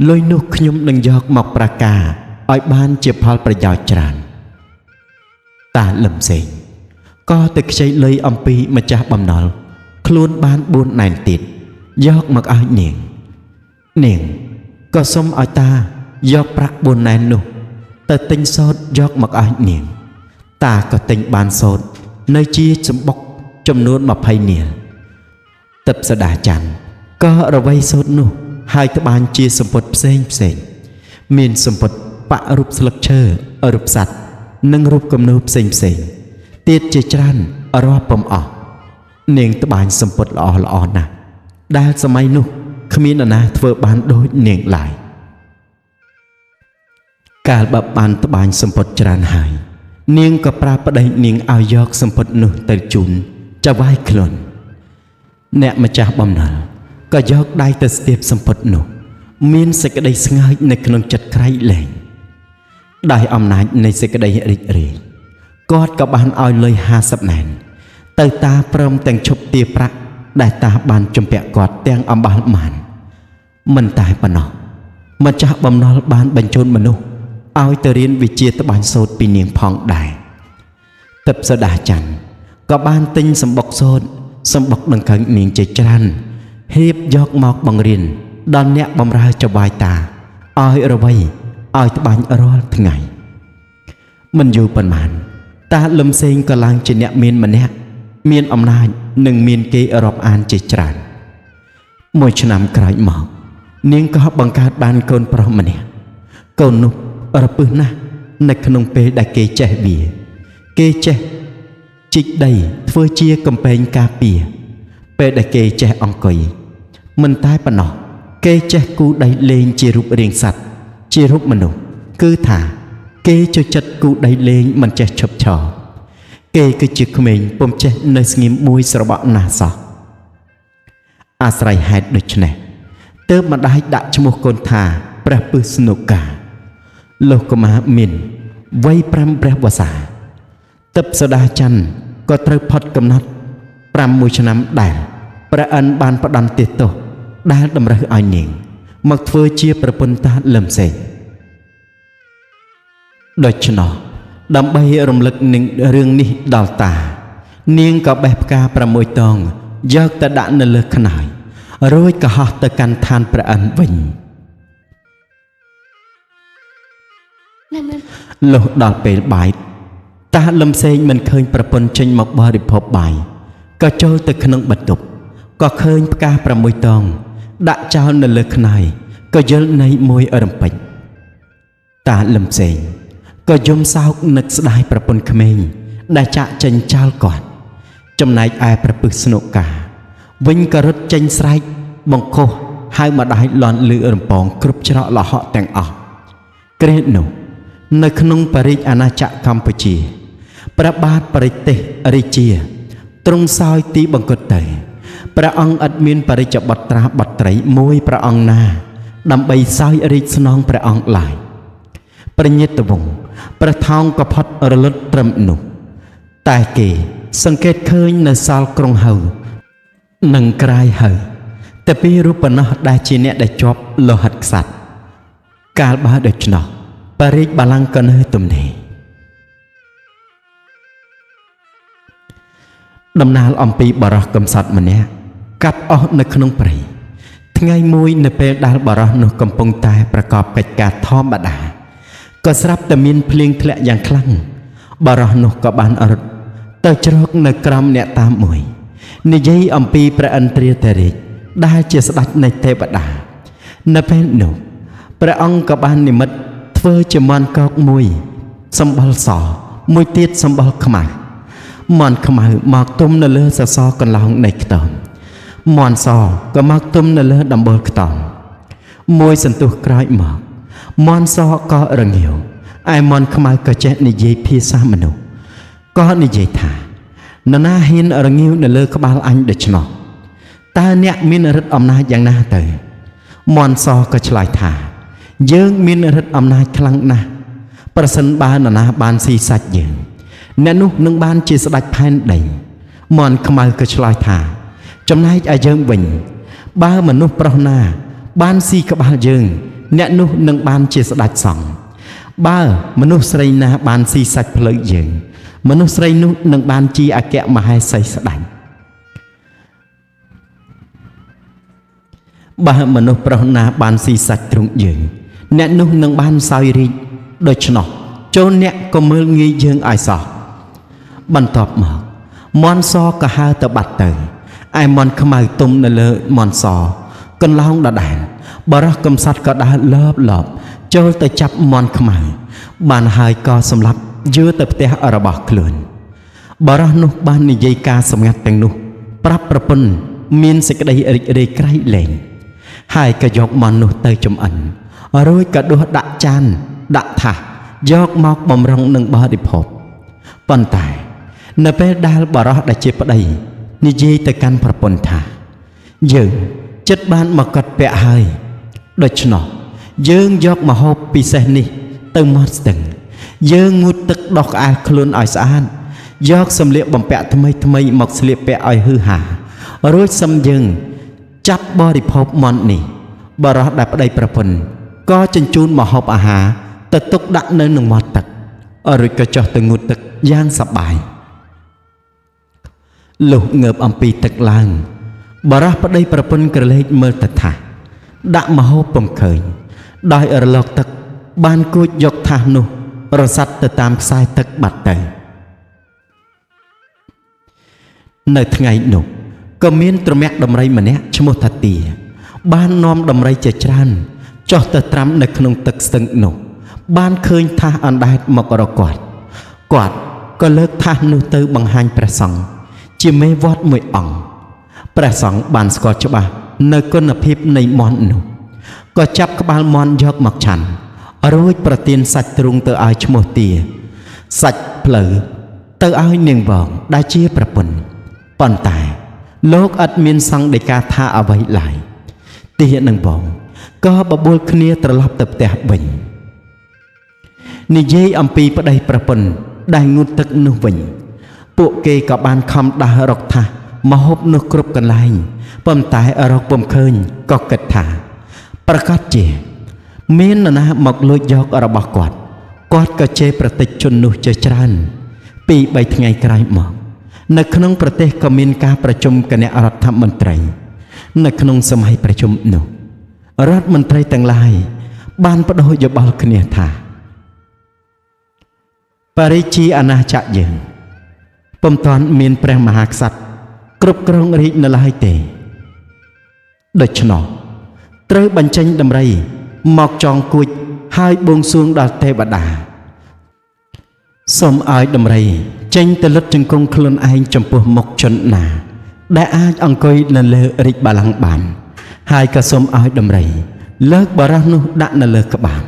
A: លុយនោះខ្ញុំនឹងយកមកប្រកាឲ្យបានជាផលប្រយោជន៍ច្រើនតាលឹមសេងក៏ទៅខ្ចីលុយអំពីម្ចាស់បំណុលខ្លួនបាន4ណែនទៀតយកមកឲ្យនាងនាងក៏សុំឲ្យតាយកប្រាក់4ណែននោះទៅទិញសូត្រយកមកឲ្យនាងតាក៏ទិញបានសូត្រនៅជាសម្បុកចំនួន20នាលទិព្វសូដាច័ន្ទក៏រវៃសូត្រនោះហើយត្បាញជាសម្ពុតផ្សេងផ្សេងមានសម្ពុតបាក់រូបស្លឹកឈើរូបសត្វនិងរូបគំនូរផ្សេងផ្សេងទៀតជាច្រើនរាប់ពុំអស់នាងត្បាញសម្ពុតល្អល្អណាស់ដែលសម័យនោះគ្មាននរណាធ្វើបានដូចនាងឡើយកាលបើបានត្បាញសម្ពុតច្រើនហើយនាងក៏ប្រាប់ប្តីនាងឲ្យយកសម្ពុតនោះទៅជូនចៅហ្វាយខ្លួនអ្នកម្ចាស់បំណុលក៏យកដៃទៅស្ទាបសម្ពុតនោះមានសេចក្តីស្ងើចនៅក្នុងចិត្តក្រៃលែងដោយអំណាចនៃសេចក្តីរីករាយគាត់ក៏បានឲ្យលុយ50ណែនទៅតាព្រមទាំងឈប់ទាប្រាក់ដែលតាបានជំពាក់គាត់ទាំងអំបាលមានមិនតែប៉ុណ្ណោះម្ចាស់បំណុលបានបញ្ជូនមនុស្សឲ្យទៅរៀនវិជ្ជាត្បាញសូត្រពីនាងផងដែរទិព្វសូដាច័ន្ទក៏បានទិញសម្បុកសូត្រសម្បុកដង្កឹងនាងជាច្រើនហៀបយកមកបង្រៀនដល់អ្នកបម្រើចៅហ្វាយតាឲ្យរវៃឲ្យត្បាញរាល់ថ្ងៃមិនយូរប៉ុន្មានតាលឹមសេងក៏ឡើងជាអ្នកមានម្នាក់មានអំណាចនិងមានគេរាប់អានជាច្រើនមួយឆ្នាំក្រោយមកនាងក៏បង្កើតបានកូនប្រុសម្នាក់កូននោះរពឹសណាស់នៅក្នុងពេលដែលគេចេះវាគេចេះជីកដីធ្វើជាកំពែងការពារពេលដែលគេចេះអង្គុយមិនតែប៉ុណ្ណោះគេចេះគូដីលេងជារូបរាងសត្វជារូបមនុស្សគឺថាគេចូលចិត្តគូដីលេងមិនចេះឈប់ឈរគេគឺជាក្មេងពុំចេះនៅស្ងៀមមួយស្របក់ណាស់សោះអាស្រ័យហេតុដូច្នេះទើបម្ដាយដាក់ឈ្មោះកូនថាព្រះពឹសនុកាលោកកុមារមានវ័យ5ព្រះវស្សាទិព្វសូដាច័ន្ទក៏ត្រូវផុតកំណត់5ឆ្នាំដែរព្រះឥន្ទបានផ្ដន្ទាទោសដែលតម្រូវឲ្យនាងមកធ្វើជាប្រពន្ធតាលឹមសេងដូច្នោះដើម្បីរំលឹកនឹងរឿងនេះដល់តានាងក៏បេះផ្កា6តងយកទៅដាក់នៅលើខ្នើយរួចក៏ហោះទៅកាន់ឋានព្រះឥន្ទវិញ លុះដល់ពេលបាយតាលឹមសេងមិនឃើញប្រពន្ធចេញមកបរិភោគបាយក៏ចូលទៅក្នុងបន្ទប់ក៏ឃើញផ្កា6តងដាក់ចោលនៅលើខ្នើយក៏យល់ន័យមួយរំពេចតាលឹមសេងក៏យំសោកនឹកស្ដាយប្រពន្ធក្មេងដែលចាក់ចេញចោលគាត់ចំណែកឯប្រពឹសស្នុកាវិញក៏រត់ចេញស្រែកបង្ខុសហៅម្ដាយលន់លឺរំពងគ្រប់ច្រកលហកទាំងអស់គ្រានោះនៅក្នុងបរិយាអាណាចក្រកម្ពុជាព្រះបាទបរិទេសរាជាទ្រង់សោយទីបង្គត់ទៅព្រះអង្គឥតមានបរិជ្ជបុត្រាបុត្រីមួយព្រះអង្គណាដើម្បីសោយរាជស្នងព្រះអង្គឡើយព្រះញាតិវង្សព្រះថោងក៏ផុតរលត់ត្រឹមនោះតែគេសង្កេតឃើញនៅសល់ក្រុងហៅនិងក្រាយហៅតែពីរូបប៉ុណ្ណោះដែលជាអ្នកដែលជាប់លោហិតខ្សាត់កាលបើដូច្នោះបរិជ្ជបល្ល័ង្កក៏នៅទំនេរដំណាលអំពីបរោះកំសត់ម្នាក់កាប់អស់នៅក្នុងព្រៃថ្ងៃមួយនៅពេលដែលបរោះនោះកំពុងតែប្រកបកិច្ចការធម្មតាក៏ស្រាប់តែមានភ្លៀងធ្លាក់យ៉ាងខ្លាំងបរោះនោះក៏បានរត់ទៅជ្រកនៅក្រោមអ្នកតាមមួយនិយាយអំពីព្រះឥន្ទ្រាធិរាជដែលជាស្ដេចនៃទេវតានៅពេលនោះព្រះអង្គក៏បាននិមិត្តធ្វើជាមាន់កោកមួយសម្បុរសមួយទៀតសម្បុរខ្មៅមាន់ខ្មៅមកទុំនៅលើសសរកន្លោងនៃខ្ទមមាន់សក៏មកទុំនៅលើដំបូលខ្ទមមួយសន្ទុះក្រោយមកមាន់សក៏រងាវឯមាន់ខ្មៅក៏ចេះនិយាយភាសាមនុស្សក៏និយាយថានរណាហ៊ានរងាវនៅលើក្បាលអញដូច្នោះតើអ្នកមានឫទ្ធិអំណាចយ៉ាងណាទៅមាន់សក៏ឆ្លើយថាយើងមានឫទ្ធិអំណាចខ្លាំងណាស់ប្រសិនបើនរណាបានស៊ីសាច់យើងអ្នកនោះនឹងបានជាស្ដេចផែនដីមាន់ខ្មៅក៏ឆ្លើយថាចំណែកឯយើងវិញបើមនុស្សប្រុសណាបានស៊ីក្បាលយើងអ្នកនោះនឹងបានជាស្ដេចសង្ឃបើមនុស្សស្រីណាបានស៊ីសាច់ផ្លូវយើងមនុស្សស្រីនោះនឹងបានជាអគ្គមហេសីស្ដេចបើមនុស្សប្រុសណាបានស៊ីសាច់ទ្រង់យើងអ្នកនោះនឹងបានសោយរាជដូច្នោះចូលអ្នកក៏មើលងាយយើងឲ្យសោះបន្ទាប់មកមាន់សក៏ហើរទៅបាត់ទៅឯមាន់ខ្មៅទុំនៅលើមាន់សកន្លោងដដែលបរោះកំសត់ក៏ដើរលបលបចូលទៅចាប់មាន់ខ្មៅបានហើយក៏សម្លាប់យកទៅផ្ទះរបស់ខ្លួនបរោះនោះបាននិយាយការសម្ងាត់ទាំងនោះប្រាប់ប្រពន្ធមានសេចក្តីរីករាយក្រៃលែងហើយក៏យកមាន់នោះទៅចម្អិនរួចក៏ដួសដាក់ចានដាក់ថាសយកមកបំរុងនឹងបរិភោគប៉ុន្តែនៅពេលដែលបរោះដែលជាប្តីនិយាយទៅកាន់ប្រពន្ធថាយើងចិត្តបានមកកត់ពាក់ហើយដូច្នោះយើងយកម្ហូបពិសេសនេះទៅមាត់ស្ទឹងយើងងូតទឹកដោះក្អែលខ្លួនឲ្យស្អាតយកសម្លៀកបំពាក់ថ្មីថ្មីមកស្លៀកពាក់ឲ្យហឺហារួចសំយើងចាប់បរិភោគមាន់នេះបរោះដែលប្តីប្រពន្ធក៏ជញ្ជូនម្ហូបអាហារទៅទុកដាក់នៅនឹងមាត់ទឹករួចក៏ចុះទៅងូតទឹកយ៉ាងសប្បាយលុះងើបអំពីទឹកឡើងបរោះប្តីប្រពន្ធក្រឡេកមើលទៅថាដាក់ម្ហូបពុំឃើញដោយរលកទឹកបានគួចយកថាសនោះរសាត់ទៅតាមខ្សែទឹកបាត់ទៅនៅថ្ងៃនោះក៏មានត្រមាក់ដំរីម្នាក់ឈ្មោះថាទាបាននាំដំរីជាច្រើនចុះទៅត្រាំនៅក្នុងទឹកស្ទឹងនោះបានឃើញថាសអណ្ដែតមករកគាត់គាត់ក៏លើកថាសនោះទៅបង្ហាញព្រះសង្ឃជាមេវត្តមួយអង្គព្រះសង្ឃបានស្គាល់ច្បាស់នៅគុណភាពនៃមាន់នោះក៏ចាប់ក្បាលមាន់យកមកឆាន់រួចប្រទានសាច់ទ្រូងទៅឲ្យឈ្មោះទាសាច់ផ្លូវទៅឲ្យនាងវងដែលជាប្រពន្ធប៉ុន្តែលោកឥតមានសង្ឃដីកាថាអ្វីឡើយទានិងវងក៏បបួលគ្នាត្រឡប់ទៅផ្ទះវិញនិយាយអំពីប្តីប្រពន្ធដែលងូតទឹកនោះវិញពួកគេក៏បានខំដាស់រកថាម្ហូបនោះគ្រប់កន្លែងប៉ុន្តែរកពុំឃើញក៏គិតថាប្រកាសជាមាននរណាមកលួចយករបស់គាត់គាត់ក៏ជេរប្រតិជននោះជាច្រើនពី3ថ្ងៃក្រោយមកនៅក្នុងប្រទេសក៏មានការប្រជុំគណៈរដ្ឋមន្ត្រីនៅក្នុងសម័យប្រជុំនោះរដ្ឋមន្ត្រីទាំងឡាយបានបដូរយោបល់គ្នាថា បរិជាអាណាចក្រយើងពុំទាន់មានព្រះមហាក្សត្រគ្រប់គ្រងរាជនៅឡើយទេដូច្នោះត្រូវបញ្ចេញដំរីមកចងគួចហើយបួងសួងដល់ទេវតាសូមឲ្យដំរីចេញទៅលុតជង្គង់ខ្លួនឯងចំពោះមុខជនណាដែលអាចអង្គុយនៅលើរាជបល្ល័ង្កបានហើយក៏សូមឲ្យដំរីលើកបរោះនោះដាក់នៅលើក្បាល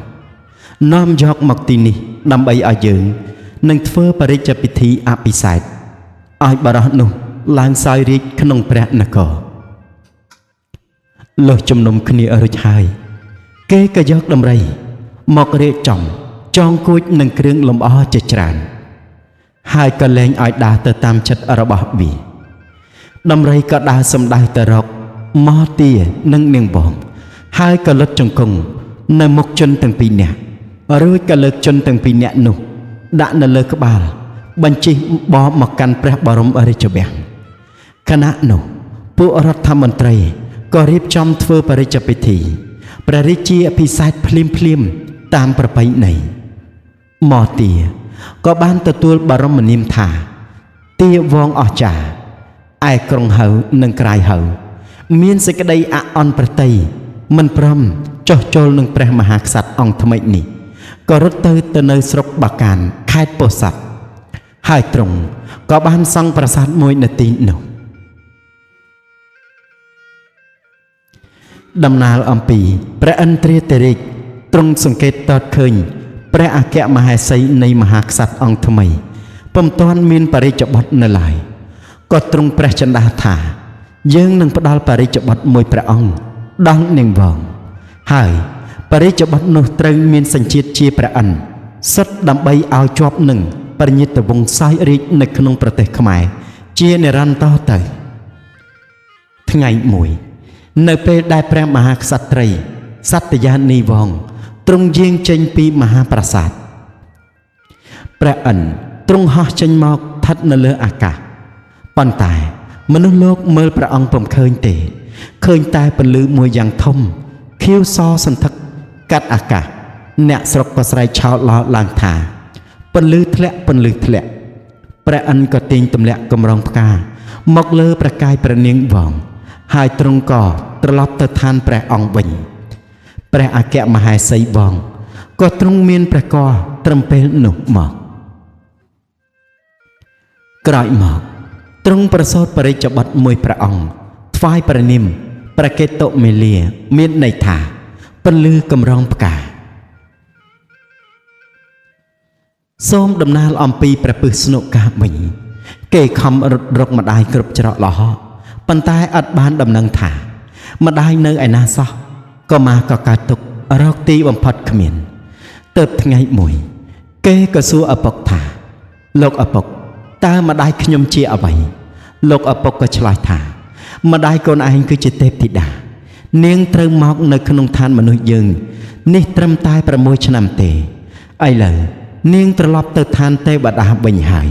A: នាំយកមកទីនេះដើម្បីឲ្យយើងនឹងធ្វើបរិជ្ជពិធីអភិសេកឲ្យបរោះនោះឡើងសោយរាជក្នុងព្រះនគរលុះជំនុំគ្នារួចហើយគេក៏យកដំរីមករៀបចំចងគួចនឹងគ្រឿងលម្អជាច្រើនហើយក៏លែងឲ្យដើរទៅតាមចិត្តរបស់វាដំរីក៏ដើរសំដៅទៅរកមទានិងនាងវងហើយក៏លុតជង្គង់នៅមុខជនទាំងពីរនាក់រួចក៏លើកជនទាំងពីរនាក់នោះដាក់នៅលើក្បាលបញ្ជិះបបមកកាន់ព្រះបរមរាជវាំងខណៈនោះពួករដ្ឋមន្ត្រីក៏រៀបចំធ្វើបរិជ្ជពិធីព្រះរាជាអភិសេកភ្លាមភ្លាមតាមប្រពៃណីមទាក៏បានទទួលបរមនាមថាទាវងអស្ចារ្យឯក្រុងហៅនិងក្រាយហៅមានសេចក្តីអអន់ប្រតិយមិនព្រមចុះចូលនឹងព្រះមហាក្សត្រអង្គថ្មីនេះក៏រត់ទៅនៅស្រុកបាកានខេត្តពោធិ៍សាត់ហើយទ្រង់ក៏បានសង់ប្រាសាទមួយនៅទីនោះដំណាលអំពីព្រះឥន្ទ្រាធិរាជទ្រង់សង្កេតតតឃើញព្រះអគ្គមហេសីនៃមហាក្សត្រអង្គថ្មីពុំទាន់មានបរិជ្ជបុត្រនៅឡើយក៏ទ្រង់ព្រះចិន្តាថាយើងនឹងផ្ដល់បរិជ្ជបុត្រមួយព្រះអង្គដល់នាងវងហើយបរិជ្ជបុត្រនោះត្រូវមានសញ្ជាតិជាព្រះឥន្ទ្រសុទ្ធដើម្បីឲ្យជាប់នឹងព្រះញាតិវង្សសោយរាជនៅក្នុងប្រទេសខ្មែរជានិរន្តរទៅថ្ងៃមួយនៅពេលដែលព្រះមហាក្សត្រីសត្យានីវងទ្រង់យាងចេញពីមហាប្រាសាទព្រះឥន្ទ្រទ្រង់ហោះចេញមកស្ថិតនៅលើអាកាសប៉ុន្តែមនុស្សលោកមើលព្រះអង្គពុំឃើញទេឃើញតែពន្លឺមួយយ៉ាងធំខៀវសសន្ធឹកកាត់អាកាសអ្នកស្រុកក៏ស្រែកឆោឡោឡើងថាពន្លឺធ្លាក់ពន្លឺធ្លាក់ព្រះឥន្ទ្រក៏ទាញទម្លាក់កម្រងផ្កាមកលើព្រះកាយព្រះនាងវងហើយទ្រង់ក៏ត្រឡប់ទៅឋានព្រះអង្គវិញព្រះអគ្គមហេសីវងក៏ទ្រង់មានព្រះករត្រឹមពេលនោះមកក្រោយមកទ្រង់ប្រសូតបរិជ្ជបុត្រមួយព្រះអង្គថ្វាយព្រះនាមព្រះកេតុមេលាមានន័យថាពន្លឺកម្រងផ្កាសូមដំណាលអំពីព្រះពឹស្នុកាវិញគេខំរត់រកម្ដាយគ្រប់ច្រកល្ហកប៉ុន្តែអត់បានដំណឹងថាម្ដាយនៅឯណាសោះក៏មកក៏កើតទុករកទីបំផុតគ្មានទៅថ្ងៃមួយគេក៏សួរឪពុកថាលោកឪពុកតើម្ដាយខ្ញុំជាអ្វីលោកឪពុកក៏ឆ្លើយថាម្ដាយកូនឯងគឺជាទេពធីតានាងត្រូវមកនៅក្នុងឋានមនុស្សយើងនេះត្រឹមតែ6ឆ្នាំទេឥឡូវនាងត្រឡប់ទៅឋានទេវតាវិញហើយ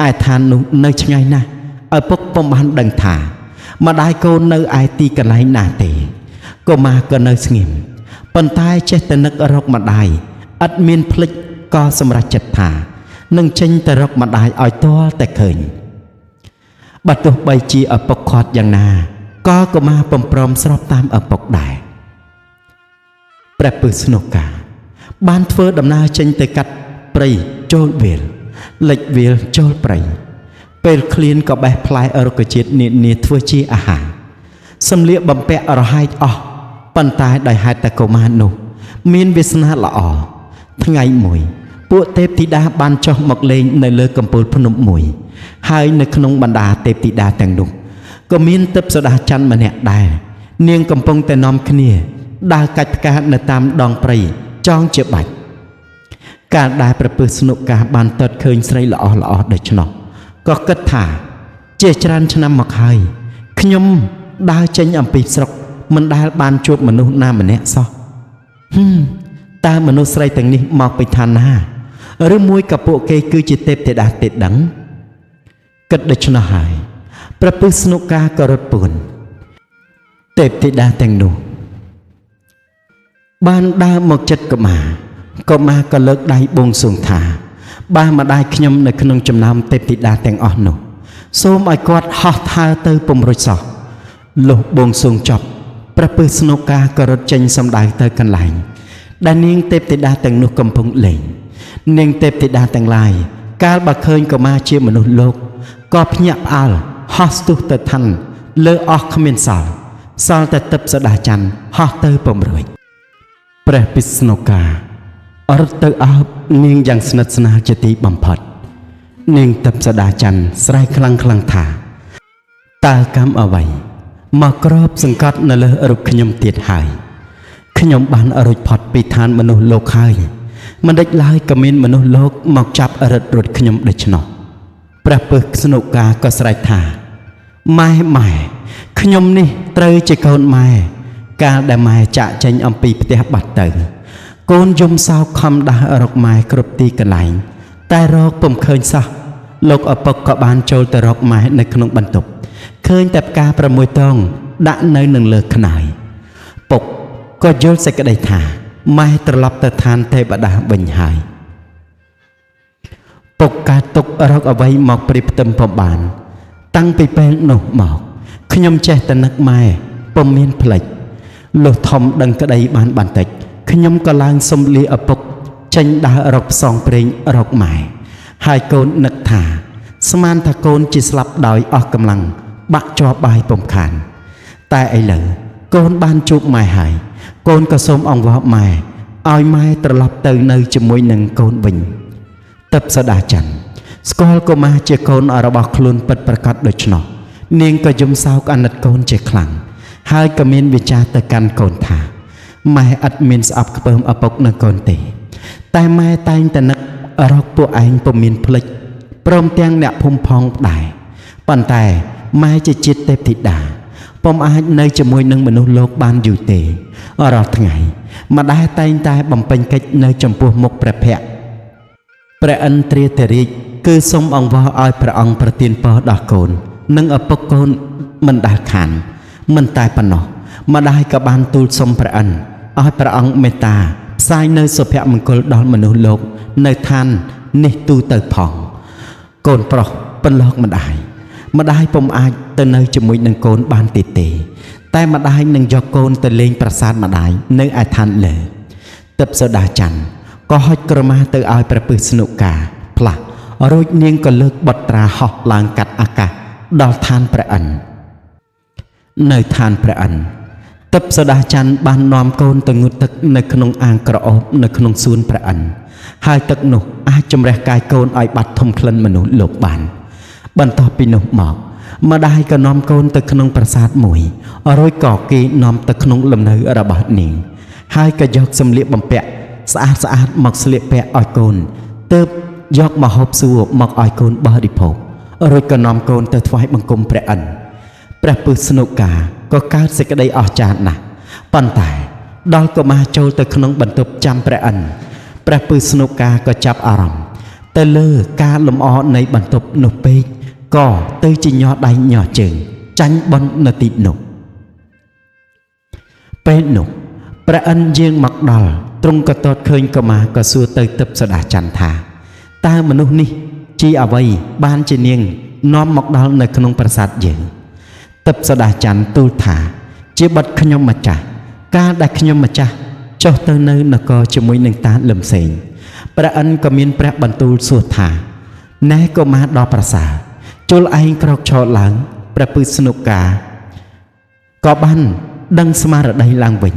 A: ឯឋាននោះនៅឆ្ងាយណាស់ឪពុកពុំបានដឹងថាម្ដាយកូននៅឯទីកន្លែងណាទេកុមារក៏នៅស្ងៀមប៉ុន្តែចេះតែនឹករកម្ដាយឥតមានភ្លេចក៏សម្រេចចិត្តថានឹងចេញទៅរកម្ដាយឲ្យទាល់តែឃើញបើទោះបីជាឪពុកខាត់យ៉ាងណាក៏កុមារពុំព្រមស្របតាមឪពុកដែរព្រះពឹស្នុកាបានធ្វើដំណើរចេញទៅកាត់ព្រៃចូលវាលលិចវាលចូលព្រៃពេលឃ្លានក៏បេះផ្លែរុក្ខជាតិនានាធ្វើជាអាហារសម្លៀកបំពាក់រហែកអស់ប៉ុន្តែដោយហេតុតែកុមារនោះមានវាសនាល្អថ្ងៃមួយពួកទេពធីតាបានចុះមកលេងនៅលើកំពូលភ្នំមួយហើយនៅក្នុងបណ្ដាទេពធីតាទាំងនោះក៏មានទិព្វសូដាច័ន្ទម្នាក់ដែរនាងកំពុងតែនាំគ្នាដើរកាច់ផ្កានៅតាមដងព្រៃចងជាបាច់កាលដែលព្រះពឹស្នុកាបានទតឃើញស្រីល្អល្អដូច្នោះក៏គិតថាជាច្រើនឆ្នាំមកហើយខ្ញុំដើរចេញអំពីស្រុកមិនដែលបានជួបមនុស្សណាម្នាក់សោះតើមនុស្សស្រីទាំងនេះមកពីឋានណាឬមួយក៏ពួកគេគឺជាទេពធីតាទេដឹងគិតដូច្នោះហើយព្រះពឹស្នុកាក៏រត់ពួនទេពធីតាទាំងនោះបានដើរមកចិត្តកុមារកុមារក៏លើកដៃបួងសួងថា បើម្ដាយខ្ញុំនៅក្នុងចំណោមទេពធីតាទាំងអស់នោះសូមឲ្យគាត់ហោះហើរទៅពុំរួចសោះលុះបួងសួងចប់ព្រះពឹស្នុកាក៏រត់ចេញសម្ដៅទៅកន្លែងដែលនាងទេពធីតាទាំងនោះកំពុងលេងនាងទេពធីតាទាំងឡាយកាលបើឃើញកុមារជាមនុស្សលោកក៏ភ្ញាក់ផ្អើលហោះស្ទុះទៅឋានលើអស់គ្មានសល់សល់តែទឹកសដាច័ន្ទហោះទៅពំរួចព្រះពិស្ណុការត់ទៅអើបនាងយ៉ាងស្និទ្ធស្នាលជាទីបំផុតនាងទឹកសដាច័ន្ទស្រែកខ្លាំងខ្លាំងថាតើកម្មអ្វីមកគ្របសង្កត់នៅលើរូបខ្ញុំទៀតហើយខ្ញុំបានរួចផុតពីឋានមនុស្សលោកហើយមិនដេចឡើយក៏មានមនុស្សលោកមកចាប់រឹតរត់ខ្ញុំដូច្នោះព្រះពឹសស្នុកាក៏ស្រែកថាម៉ែម៉ែខ្ញុំនេះត្រូវជាកូនម៉ែកាលដែលម៉ែចាក់ចេញអំពីផ្ទះបាត់ទៅកូនយំសោកខំដាស់រកម៉ែគ្រប់ទីកន្លែងតែរកពុំឃើញសោះលោកឪពុកក៏បានចូលទៅរកម៉ែនៅក្នុងបន្ទប់ឃើញតែផ្កា6តងដាក់នៅនឹងលើខ្នើយពុកក៏យល់សេចក្តីថាម៉ែត្រឡប់ទៅឋានទេវតាវិញហើយពុកកើតទុករកអ្វីមកប្រៀបផ្ទឹមពុំបានតាំងពីពេលនោះមកខ្ញុំចេះតែនឹកម៉ែពុំមានផ្លេចលុះធំដឹងក្តីបានបន្តិចខ្ញុំក៏ឡើងសុំលាឪពុកចេញដើររកផ្សងព្រេងរកម៉ែហើយកូននឹកថាស្មានថាកូនជាស្លាប់ដោយអស់កម្លាំងបាក់ជាប់បាយពុំខានតែឥឡូវកូនបានជួបម៉ែហើយកូនក៏សូមអង្វរម៉ែឲ្យម៉ែត្រឡប់ទៅនៅជាមួយនឹងកូនវិញទឹកសដាច័ន្ទស្គាល់កុមារជាកូនរបស់ខ្លួនពិតប្រាកដដូច្នោះនាងក៏យំសោកអាណិតកូនជាខ្លាំងហើយក៏មានវិចារទៅកាន់កូនថាម៉ែឥតមានស្អប់ខ្ពើមឪពុកនឹងកូនទេតែម៉ែតែងតែនឹករកពួកឯងពុំមានភ្លេចព្រមទាំងអ្នកភូមិផងដែរប៉ុន្តែម៉ែជាជាតិទេពធីតាពុំអាចនៅជាមួយនឹងមនុស្សលោកបានយូរទេរាល់ថ្ងៃម្ដាយតែងតែបំពេញកិច្ចនៅចំពោះមុខព្រះភ័ក្ត្រព្រះឥន្ទ្រាធិរាជគឺសូមអង្វរឲ្យព្រះអង្គប្រទានពរដល់កូននិងឪពុកកូនមិនដែលខានមិនតែប៉ុណ្ណោះម្ដាយក៏បានទូលសុំព្រះឥន្ទ្រឲ្យព្រះអង្គមេត្តាផ្សាយនៅសុភមង្គលដល់មនុស្សលោកនៅឋាននេះទូទៅផងកូនប្រុសពន្លកម្ដាយម្ដាយពុំអាចទៅនៅជាមួយនឹងកូនបានទៀតទេតែម្ដាយនឹងយកកូនទៅលេងប្រាសាទម្ដាយនៅឯឋានលើទឹកសដាច័ន្ទក៏ហុចក្រមាទៅឲ្យព្រះពឹស្នុកាផ្លាស់រួចនាងក៏លើកបុត្រាហោះឡើងកាត់អាកាសដល់ឋានព្រះឥន្ទ្រនៅឋានព្រះឥន្ទ្រទឹកសដាច័ន្ទបាននាំកូនទៅងូតទឹកនៅក្នុងអាងក្រអូបនៅក្នុងសួនព្រះឥន្ទ្រហើយទឹកនោះអាចជំរះកាយកូនឲ្យបាត់ធំក្លិនមនុស្សលោកបានបន្ទាប់ពីនោះមកម្ដាយក៏នាំកូនទៅក្នុងប្រាសាទមួយរួចក៏គេនាំទៅក្នុងលំនៅរបស់នាងហើយក៏យកសម្លៀកបំពាក់ស្អាតស្អាតមកស្លៀកពាក់ឲ្យកូនទើបយកមកហូបសួរមកឲ្យកូនបរិភោគរួចក៏នាំកូនទៅថ្វាយបង្គំព្រះឥន្ទ្រព្រះពឹស្នុកាក៏កើតសេចក្តីអស្ចារ្យណាស់ប៉ុន្តែដល់កុមារចូលទៅក្នុងបន្ទប់ចាំព្រះឥន្ទ្រព្រះពឹស្នុកាក៏ចាប់អារម្មណ៍ទៅលើការលម្អនៃបន្ទប់នោះពេកក៏ទៅជាញ័រដៃញ័រជើងចាញ់បុណ្យនៅទីនោះពេលនោះព្រះឥន្ទ្រយាងមកដល់ទ្រង់ក៏ទតឃើញកុមារក៏សួរទៅទិព្វសដាច័ន្ទថាតើមនុស្សនេះជាអ្វីបានជានាងនាំមកដល់នៅក្នុងប្រាសាទយើងទិព្វសដាច័ន្ទទូលថាជាបុត្រខ្ញុំម្ចាស់កាលដែលខ្ញុំម្ចាស់ចុះទៅនៅនគរជាមួយនឹងតាលឹមសេងព្រះឥន្ទ្រក៏មានព្រះបន្ទូលសួរថាណែកុមារដ៏ប្រសើរជុលឯងក្រោកឈរឡើងព្រះពឹស្នុកាក៏បានដឹងស្មារតីឡើងវិញ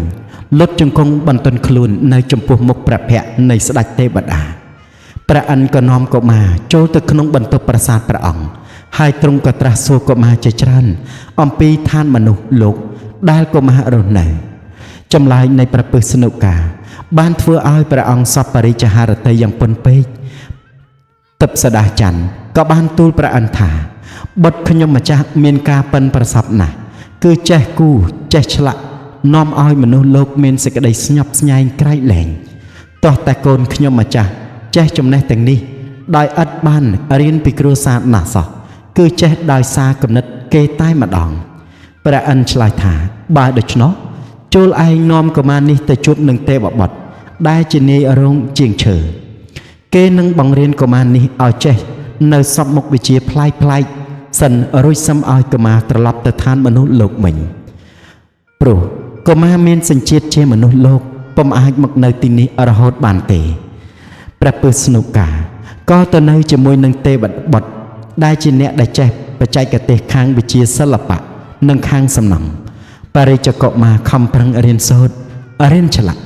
A: លុតជង្គង់បន្ទន់ខ្លួននៅចំពោះមុខព្រះភ័ក្ត្រនៃស្ដេចទេវតាព្រះឥន្ទ្រក៏នាំកុមារចូលទៅក្នុងបន្ទប់ប្រាសាទព្រះអង្គហើយទ្រង់ក៏ត្រាស់សួរកុមារជាច្រើនអំពីឋានមនុស្សលោកដែលកុមាររស់នៅចម្លើយនៃព្រះពឹស្នុកាបានធ្វើឲ្យព្រះអង្គសពរិជ្ជហារតីយ៉ាងពន់ពេកទិព្វសដាច័ន្ទក៏បានទូលព្រះឥន្ទ្រថាបុត្រខ្ញុំម្ចាស់មានការប៉ិនប្រសប់ណាស់គឺចេះគូចេះឆ្លាក់នាំឲ្យមនុស្សលោកមានសេចក្តីស្ញប់ស្ញែងក្រៃលែងទោះតែកូនខ្ញុំម្ចាស់ចេះចំណេះទាំងនេះដោយឥតបានរៀនពីគ្រួសារណាស់សោះគឺចេះដោយសារគំនិតគេតែម្ដងព្រះឥន្ទ្រឆ្លើយថាបើដូច្នោះចូលឯងនាំកុមារនេះទៅជួបនឹងទេវបុត្រដែលជានាយរោងជាងឈើ គេនឹងបង្រៀនកុមារនេះឲ្យចេះនៅសពមុខវិជ្ជាប្លែកៗសិនរួចសឹមឲ្យកុមារត្រឡប់ទៅឋានមនុស្សលោកវិញព្រោះកុមារមានសញ្ជាតិជាមនុស្សលោកពុំអាចមកនៅទីនេះរហូតបានទេព្រះពឹស្នុកាក៏ទៅនៅជាមួយនឹងទេវបុត្រដែលជាអ្នកដែលចេះបច្ចេកទេសខាងវិជ្ជាសិល្បៈនិងខាងសំណង់បរិជ្ជកុមារខំប្រឹងរៀនសូត្ររៀនឆ្លាក់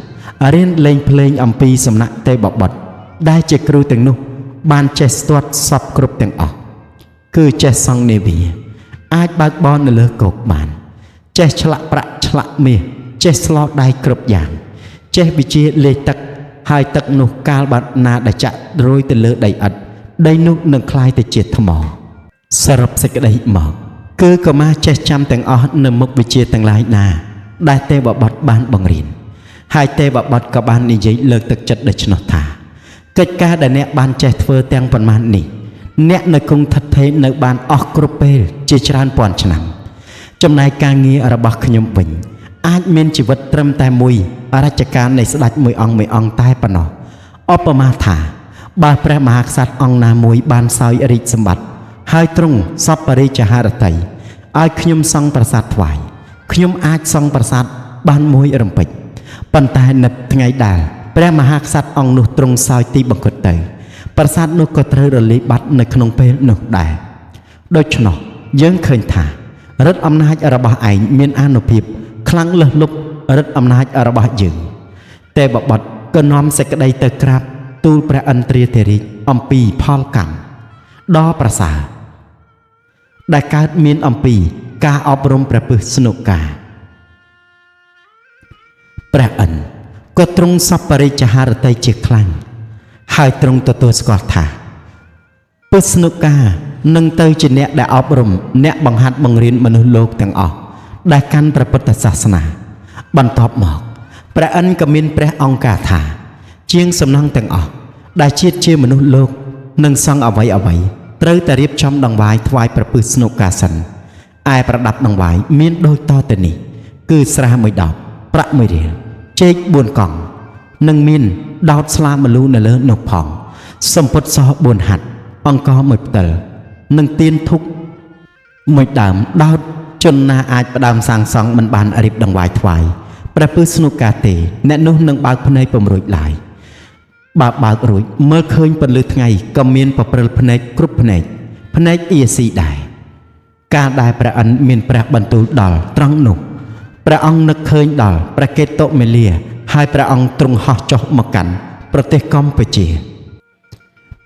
A: រៀនលេងភ្លេងអំពីសំណាក់ទេវបុត្រដែលជាគ្រូទាំងនោះបានចេះស្ទាត់សពគ្រប់ទាំងអស់គឺចេះសង់នាវាអាចបើកបរនៅលើគោកបានចេះឆ្លាក់ប្រាក់ឆ្លាក់មាសចេះស្លដៃគ្រប់យ៉ាងចេះវិជ្ជាលេខទឹកហើយទឹកនោះកាលបាត់ណាដែលចាក់រោយទៅលើដីឥដ្ឋដីនោះនឹងក្លាយទៅជាថ្មសរុបសេចក្តីមកគឺកុមារចេះចាំទាំងអស់នៅមុខវិជ្ជាទាំងឡាយណាដែលទេវបុត្របានបង្រៀនហើយទេវបុត្រក៏បាននិយាយលើកទឹកចិត្តដូច្នោះថាកិច្ចការដែលអ្នកបានចេះធ្វើទាំងប៉ុន្មាននេះអ្នកនៅគង់ថិតថេរនៅបានអស់គ្រប់ពេលជាច្រើនពាន់ឆ្នាំចំណែកការងាររបស់ខ្ញុំវិញអាចមានជីវិតត្រឹមតែមួយរជ្ជកាលនៃស្ដេចមួយអង្គមួយអង្គតែប៉ុណ្ណោះឧបមាថាបើព្រះមហាក្សត្រអង្គណាមួយបានសោយរាជសម្បត្តិហើយទ្រង់សពរាជហឫទ័យឲ្យខ្ញុំសង់ប្រាសាទថ្វាយខ្ញុំអាចសង់ប្រាសាទបានមួយរំពេចប៉ុន្តែនៅថ្ងៃដែលព្រះមហាក្សត្រអង្គនោះទ្រង់សោយទីបង្គត់ទៅប្រាសាទនោះក៏ត្រូវរលាយបាត់នៅក្នុងពេលនោះដែរដូច្នោះយើងឃើញថាឫទ្ធិអំណាចរបស់ឯងមានអានុភាពខ្លាំងលើសលប់ឫទ្ធិអំណាចរបស់យើងទេវបុត្រក៏នាំសេចក្តីទៅក្រាបទូលព្រះឥន្ទ្រាធិរាជអំពីផលកម្មដ៏ប្រសើរដែលកើតមានអំពីការអប់រំព្រះពឹស្នុកាព្រះឥន្ទ្រក៏ទ្រង់សពរិជ្ជហឫទ័យជាខ្លាំងហើយទ្រង់ទទួលស្គាល់ថាពឹស្នុកានឹងទៅជាអ្នកដែលអប់រំអ្នកបង្ហាត់បង្រៀនមនុស្សលោកទាំងអស់ដែលកាន់ព្រះពុទ្ធសាសនាបន្ទាប់មកព្រះឥន្ទ្រក៏មានព្រះអង្គការថាជាងសំណង់ទាំងអស់ដែលជាតិជាមនុស្សលោកនឹងសង់អ្វីអ្វីត្រូវតែរៀបចំដង្វាយថ្វាយព្រះពឹស្នុកាសិនឯប្រដាប់ដង្វាយមានដូចតទៅនេះគឺស្រះមួយដបប្រាក់មួយរៀលចេក4កង់និងមានដោតស្លាម្លូនៅលើនោះផងសម្ពុតស4ហាត់អង្ករមួយផ្តិលនិងទៀនធុកមួយដើមដោតជនណាអាចផ្ដើមសាងសង់មិនបានរៀបដង្វាយថ្វាយព្រះពឹស្នុកាទេអ្នកនោះនឹងបើកភ្នែកពុំរួចឡើយបើបើករួចមើលឃើញពន្លឺថ្ងៃក៏មានពព្រិលភ្នែកគ្រប់ភ្នែកភ្នែកអៀស៊ីដែរកាលដែលព្រះឥន្ទ្រមានព្រះបន្ទូលដល់ត្រង់នោះព្រះអង្គនឹកឃើញដល់ព្រះកេតុមាលាហើយព្រះអង្គទ្រង់ហោះចុះមកកាន់ប្រទេសកម្ពុជា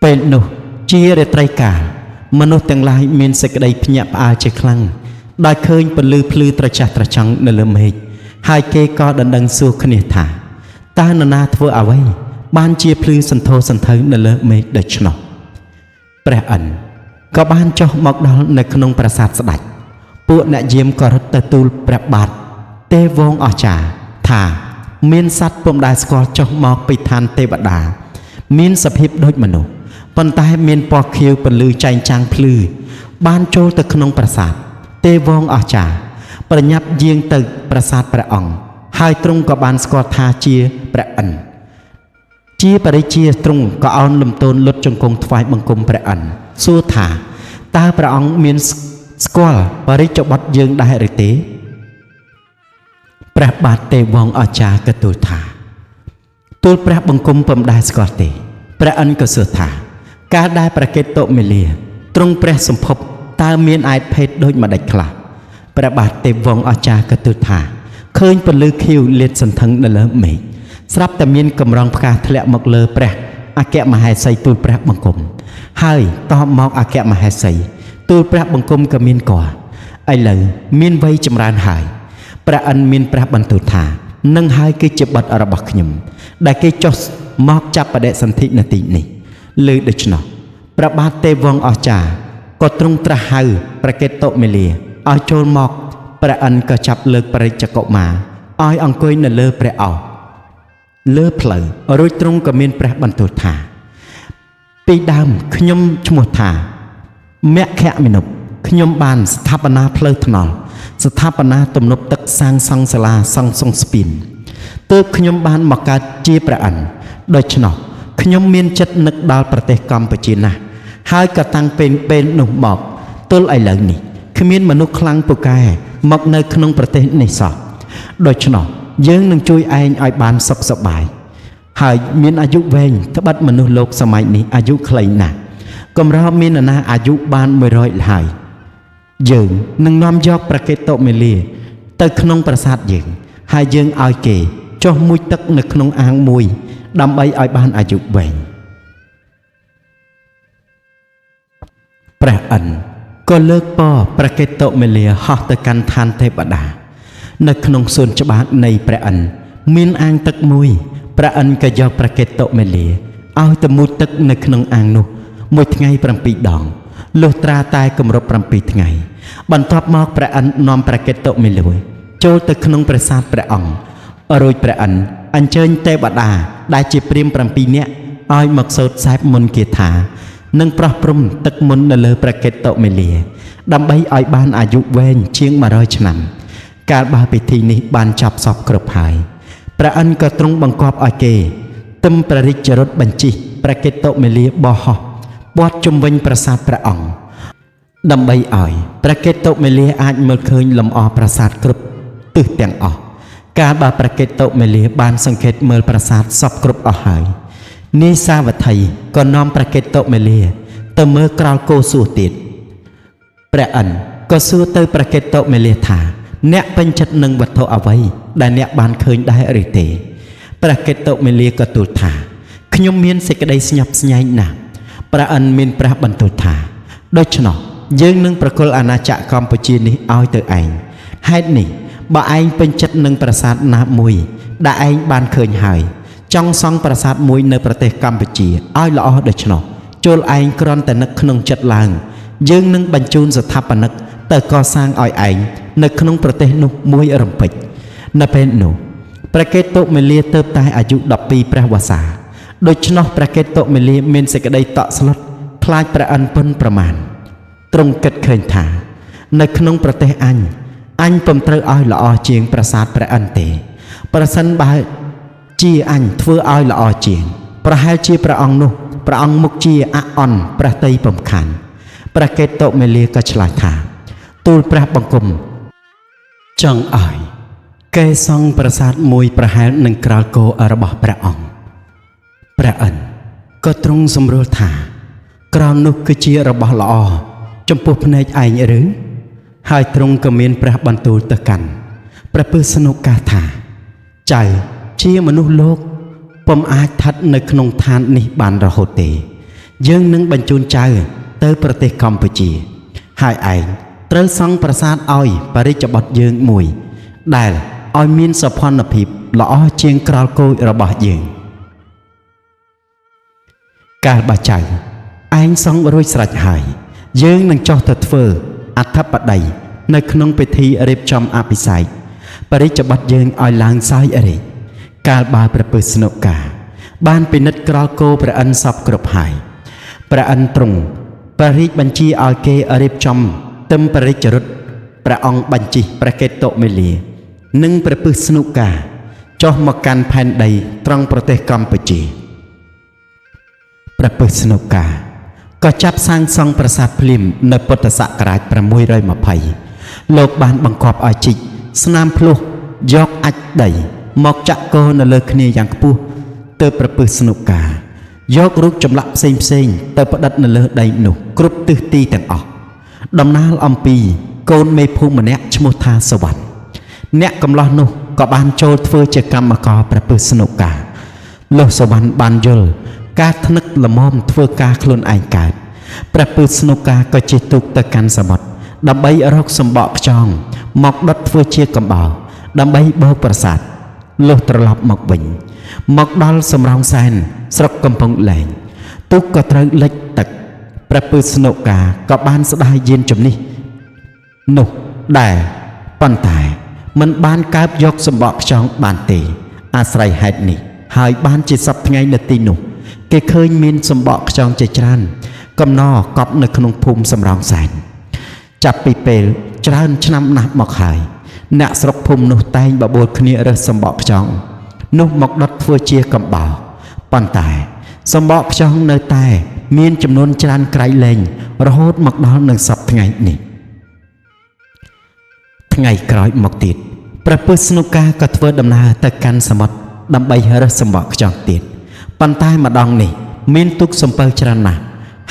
A: ពេលនោះជារាត្រីកាលមនុស្សទាំងឡាយមានសេចក្តីភ្ញាក់ផ្អើលជាខ្លាំងដោយឃើញពន្លឺភ្លឺត្រចះត្រចង់នៅលើមេឃហើយគេក៏ដណ្ដឹងសួរគ្នាថាតើនរណាធ្វើអ្វីបានជាភ្លឺសន្ធោសន្ធៅនៅលើមេឃដូច្នោះព្រះឥន្ទ្រក៏បានចុះមកដល់នៅក្នុងប្រាសាទស្ដេចពួកអ្នកយាមក៏រត់ទៅទូលព្រះបាទទេវងអស្ចារ្យថាមានសត្វពុំដែលស្គាល់ចុះមកពីឋានទេវតាមានសភាពដូចមនុស្សប៉ុន្តែមានពណ៌ខៀវពន្លឺចែងចាំងភ្លឺបានចូលទៅក្នុងប្រាសាទទេវងអស្ចារ្យប្រញាប់យាងទៅប្រាសាទព្រះអង្គហើយទ្រង់ក៏បានស្គាល់ថាជាព្រះឥន្ទ្រជាបរិជាទ្រង់ក៏អោនលំទោនលុតជង្គង់ថ្វាយបង្គំព្រះឥន្ទ្រសួរថាតើព្រះអង្គមានស្គាល់បរិជ្ជបុត្រយើងដែរឬទេព្រះបាទទេវងអស្ចារ្យក៏ទូលថាទូលព្រះបង្គំពុំដែលស្គាល់ទេព្រះឥន្ទ្រក៏សួរថាកាលដែលព្រះកេតុមាលាទ្រង់ព្រះសម្ភពតើមានឯភេទដូចម្ដេចខ្លះព្រះបាទទេវងអស្ចារ្យក៏ទូលថាឃើញពន្លឺខៀវលាតសន្ធឹងនៅលើមេឃស្រាប់តែមានកម្រងផ្កាធ្លាក់មកលើព្រះអគ្គមហេសីទូលព្រះបង្គំហើយតបមកអគ្គមហេសីទូលព្រះបង្គំក៏មានគភ៌ឥឡូវមានវ័យចម្រើនហើយព្រះឥន្ទ្រមានព្រះបន្ទូលថានឹងហើយគឺជាបុត្ររបស់ខ្ញុំដែលគេចុះមកចាប់បដិសន្ធិនៅទីនេះលើដូច្នោះព្រះបាទទេវងអស្ចារ្យក៏ទ្រង់ត្រាស់ហៅព្រះកេតុមាលាឲ្យចូលមកព្រះឥន្ទ្រក៏ចាប់លើកបរិជ្ជកុមារឲ្យអង្គុយនៅលើព្រះឱស្ឋលើផ្លូវរួចទ្រង់ក៏មានព្រះបន្ទូលថាពីដើមខ្ញុំឈ្មោះថាមគ្គមិនុខ្ញុំបានស្ថាបនាផ្លូវថ្នល់ស្ថាបនាទំនប់ទឹកសាងសង់សាលាសង់សង់ស្ពានទើបខ្ញុំបានមកកើតជាព្រះឥន្ទ្រដូច្នោះ ខ្ញុំមានចិត្តនឹកដល់ប្រទេសកម្ពុជាណាស់ហើយក៏តាំងពេលពេលនោះមកទល់ឥឡូវនេះគ្មានមនុស្សខ្លាំងពូកែមកនៅក្នុងប្រទេសនេះសោះដូច្នោះយើងនឹងជួយឯងឲ្យបានសុខសប្បាយហើយមានអាយុវែងត្បិតមនុស្សលោកសម័យនេះអាយុខ្លីណាស់កម្រមាននរណាអាយុបាន100ហើយយើងនឹងនាំយកព្រះកេតុមាលាទៅក្នុងប្រាសាទយើងហើយយើងឲ្យគេចុះមុជទឹកនៅក្នុងអាងមួយដើម្បីឲ្យបានអាយុវែងព្រះឥន្ទក៏លើកពរព្រះកេតុមាលាហោះទៅកាន់ឋានទេវតានៅក្នុងសួនច្បារនៃព្រះឥន្ទមានអាងទឹកមួយព្រះឥន្ទក៏យកព្រះកេតុមាលាឲ្យទៅមុជទឹកនៅក្នុងអាងនោះមួយថ្ងៃ7ដងលុះត្រាតែគម្រប់7ថ្ងៃបន្ទាប់មកព្រះឥន្ទនាំព្រះកេតុមាលាចូលទៅក្នុងប្រាសាទព្រះអង្គរួចព្រះឥន្ទអញ្ជើញទេវតាដែលជាព្រាហ្មណ៍7នាក់ឲ្យមកសូត្រសែបមន្តគាថានិងប្រោះព្រំទឹកមន្តនៅលើព្រះកេតុមាលាដើម្បីឲ្យបានអាយុវែងជាង100ឆ្នាំកាលបើពិធីនេះបានចប់សពគ្រប់ហើយព្រះឥន្ទក៏ទ្រង់បង្គាប់ឲ្យគេទឹមព្រះរាជរថបញ្ជិះព្រះកេតុមាលាបោះហោះព័ទ្ធជុំវិញប្រាសាទព្រះអង្គដើម្បីឲ្យព្រះកេតុមាលាអាចមើលឃើញលម្អប្រាសាទគ្រប់ទិសទាំងអស់កាលបើព្រះកេតុមាលាបានសង្កេតមើលប្រាសាទសពគ្រប់អស់ហើយនាយសាវត្ថីក៏នាំព្រះកេតុមាលាទៅមើលក្រោលគោសួសទៀតព្រះឥន្ទក៏សួរទៅព្រះកេតុមាលាថាអ្នកពេញចិត្តនឹងវត្ថុអ្វីដែលអ្នកបានឃើញដែរឬទេព្រះកេតុមាលាក៏ទូលថាខ្ញុំមានសេចក្តីស្ញប់ស្ញែងណាស់ព្រះឥន្ទមានព្រះបន្ទូលថាដូច្នោះយើងនឹងប្រគល់អាណាចក្រកម្ពុជានេះឲ្យទៅឯងហេតុនេះបើឯងពេញចិត្តនឹងប្រាសាទណាមួយដែលឯងបានឃើញហើយចង់សង់ប្រាសាទមួយនៅប្រទេសកម្ពុជាឲ្យល្អដូច្នោះចូលឯងគ្រាន់តែនឹកក្នុងចិត្តឡើងយើងនឹងបញ្ជូនស្ថាបនិកទៅកសាងឲ្យឯងនៅក្នុងប្រទេសនោះមួយរំពេចនៅពេលនោះព្រះកេតុមាលាទៅតែអាយុ12ព្រះវស្សាដូច្នោះព្រះកេតុមាលាមានសេចក្តីតក់ស្លុតខ្លាចព្រះឥន្ទពន់ប្រមាណទ្រង់គិតឃើញថានៅក្នុងប្រទេសអញពុំត្រូវឲ្យល្អជាងប្រាសាទព្រះឥន្ទទេប្រសិនបើជាអញធ្វើឲ្យល្អជាងប្រហែលជាព្រះអង្គនោះព្រះអង្គមុខជាអអន់ព្រះតីពំខានព្រះកេតុមាលាក៏ឆ្លើយថាទូលព្រះបង្គំចង់ឲ្យគេសង់ប្រាសាទមួយប្រហែលនឹងក្រោលគោរបស់ព្រះអង្គព្រះឥន្ទក៏ទ្រង់សម្រួលថាក្រោលនោះគឺជារបស់ល្អចំពោះភ្នែកឯងឬហើយទ្រង់ក៏មានព្រះបន្ទូលទៅកាន់ព្រះពឹសនុកាថាចៅជាមនុស្សលោកពុំអាចស្ថិតនៅក្នុងឋាននេះបានរហូតទេយើងនឹងបញ្ជូនចៅទៅប្រទេសកម្ពុជាហើយឯងត្រូវសង់ប្រាសាទឲ្យបរិជ្ជបុត្រយើងមួយដែលឲ្យមានសោភ័ណភាពល្អជាងក្រោលគោរបស់យើងកាលបើចៅឯងសង់រួចស្រេចហើយយើងនឹងចុះទៅធ្វើអធិបតីនៅក្នុងពិធីរៀបចំអភិសេកបរិជ្ជបុត្រយើងឲ្យឡើងសោយរាជកាលបើព្រះពឹសនុកាបានពិនិត្យក្រោលគោព្រះឥន្ទសពគ្រប់ហើយព្រះឥន្ទទ្រង់ព្រះរាជបញ្ជាឲ្យគេរៀបចំទឹមព្រះរាជរថព្រះអង្គបញ្ជិះព្រះកេតុមាលានិងព្រះពឹសនុកាចុះមកកាន់ផែនដីត្រង់ប្រទេសកម្ពុជាព្រះពឹសនុកាក៏ចាប់សាងសង់ប្រាសាទភ្លាមនៅពុទ្ធសករាជ620លោកបានបង្គាប់ឲ្យជីកស្នាមភ្លោះយកអាចដីមកចាក់គោនៅលើគ្នាយ៉ាងខ្ពស់ទើបព្រះពឹសនុកាយករូបចម្លាក់ផ្សេងផ្សេងទៅផ្ដិតនៅលើដីនោះគ្រប់ទិសទីទាំងអស់តំណាលអំពីកូនមេភូមិម្នាក់ឈ្មោះថាសវណ្ណអ្នកកំឡោះនោះក៏បានចូលធ្វើជាកម្មករព្រះពឹសនុកាលោកសវណ្ណបានយល់ការថ្នឹកល្មមធ្វើការខ្លួនឯងកើតព្រះពឹសនុកាក៏ជិះទូកទៅកាន់សមុទ្រដើម្បីរកសម្បកខ្យងមកដុតធ្វើជាកំបោរដើម្បីបោកប្រាសាទលុះត្រឡប់មកវិញមកដល់សំរោងសែនស្រុកកំពង់លែងទូកក៏ត្រូវលិចទឹកព្រះពឹសនុកាក៏បានស្ដាយយានជំនិះនោះដែរប៉ុន្តែមិនបានកើបយកសម្បកខ្យងបានទេអាស្រ័យហេតុនេះហើយបានជាសប្តាហ៍ថ្ងៃនៅទីនោះគេឃើញមានសម្បកខ្យងជាច្រើនកំណរកប់នៅក្នុងភូមិសំរោងសែនចាប់ពីពេលច្រើនឆ្នាំណាស់មកហើយអ្នកស្រុកភូមិនោះតែងបបួលគ្នារើសសម្បកខ្យងនោះមកដុតធ្វើជាកំបោរប៉ុន្តែ សម្បកខ្យងនៅតែ មានចំនួនច្រើនក្រៃលែងរហូតមកដល់នឹងសព្វថ្ងៃនេះថ្ងៃក្រោយមកទៀតព្រះពឹស្នុកាក៏ធ្វើដំណើរទៅកាន់សមុទ្រដើម្បីរើសសម្បកខ្យងទៀតប៉ុន្តែម្ដងនេះ មានទូកសំពៅច្រើនណាស់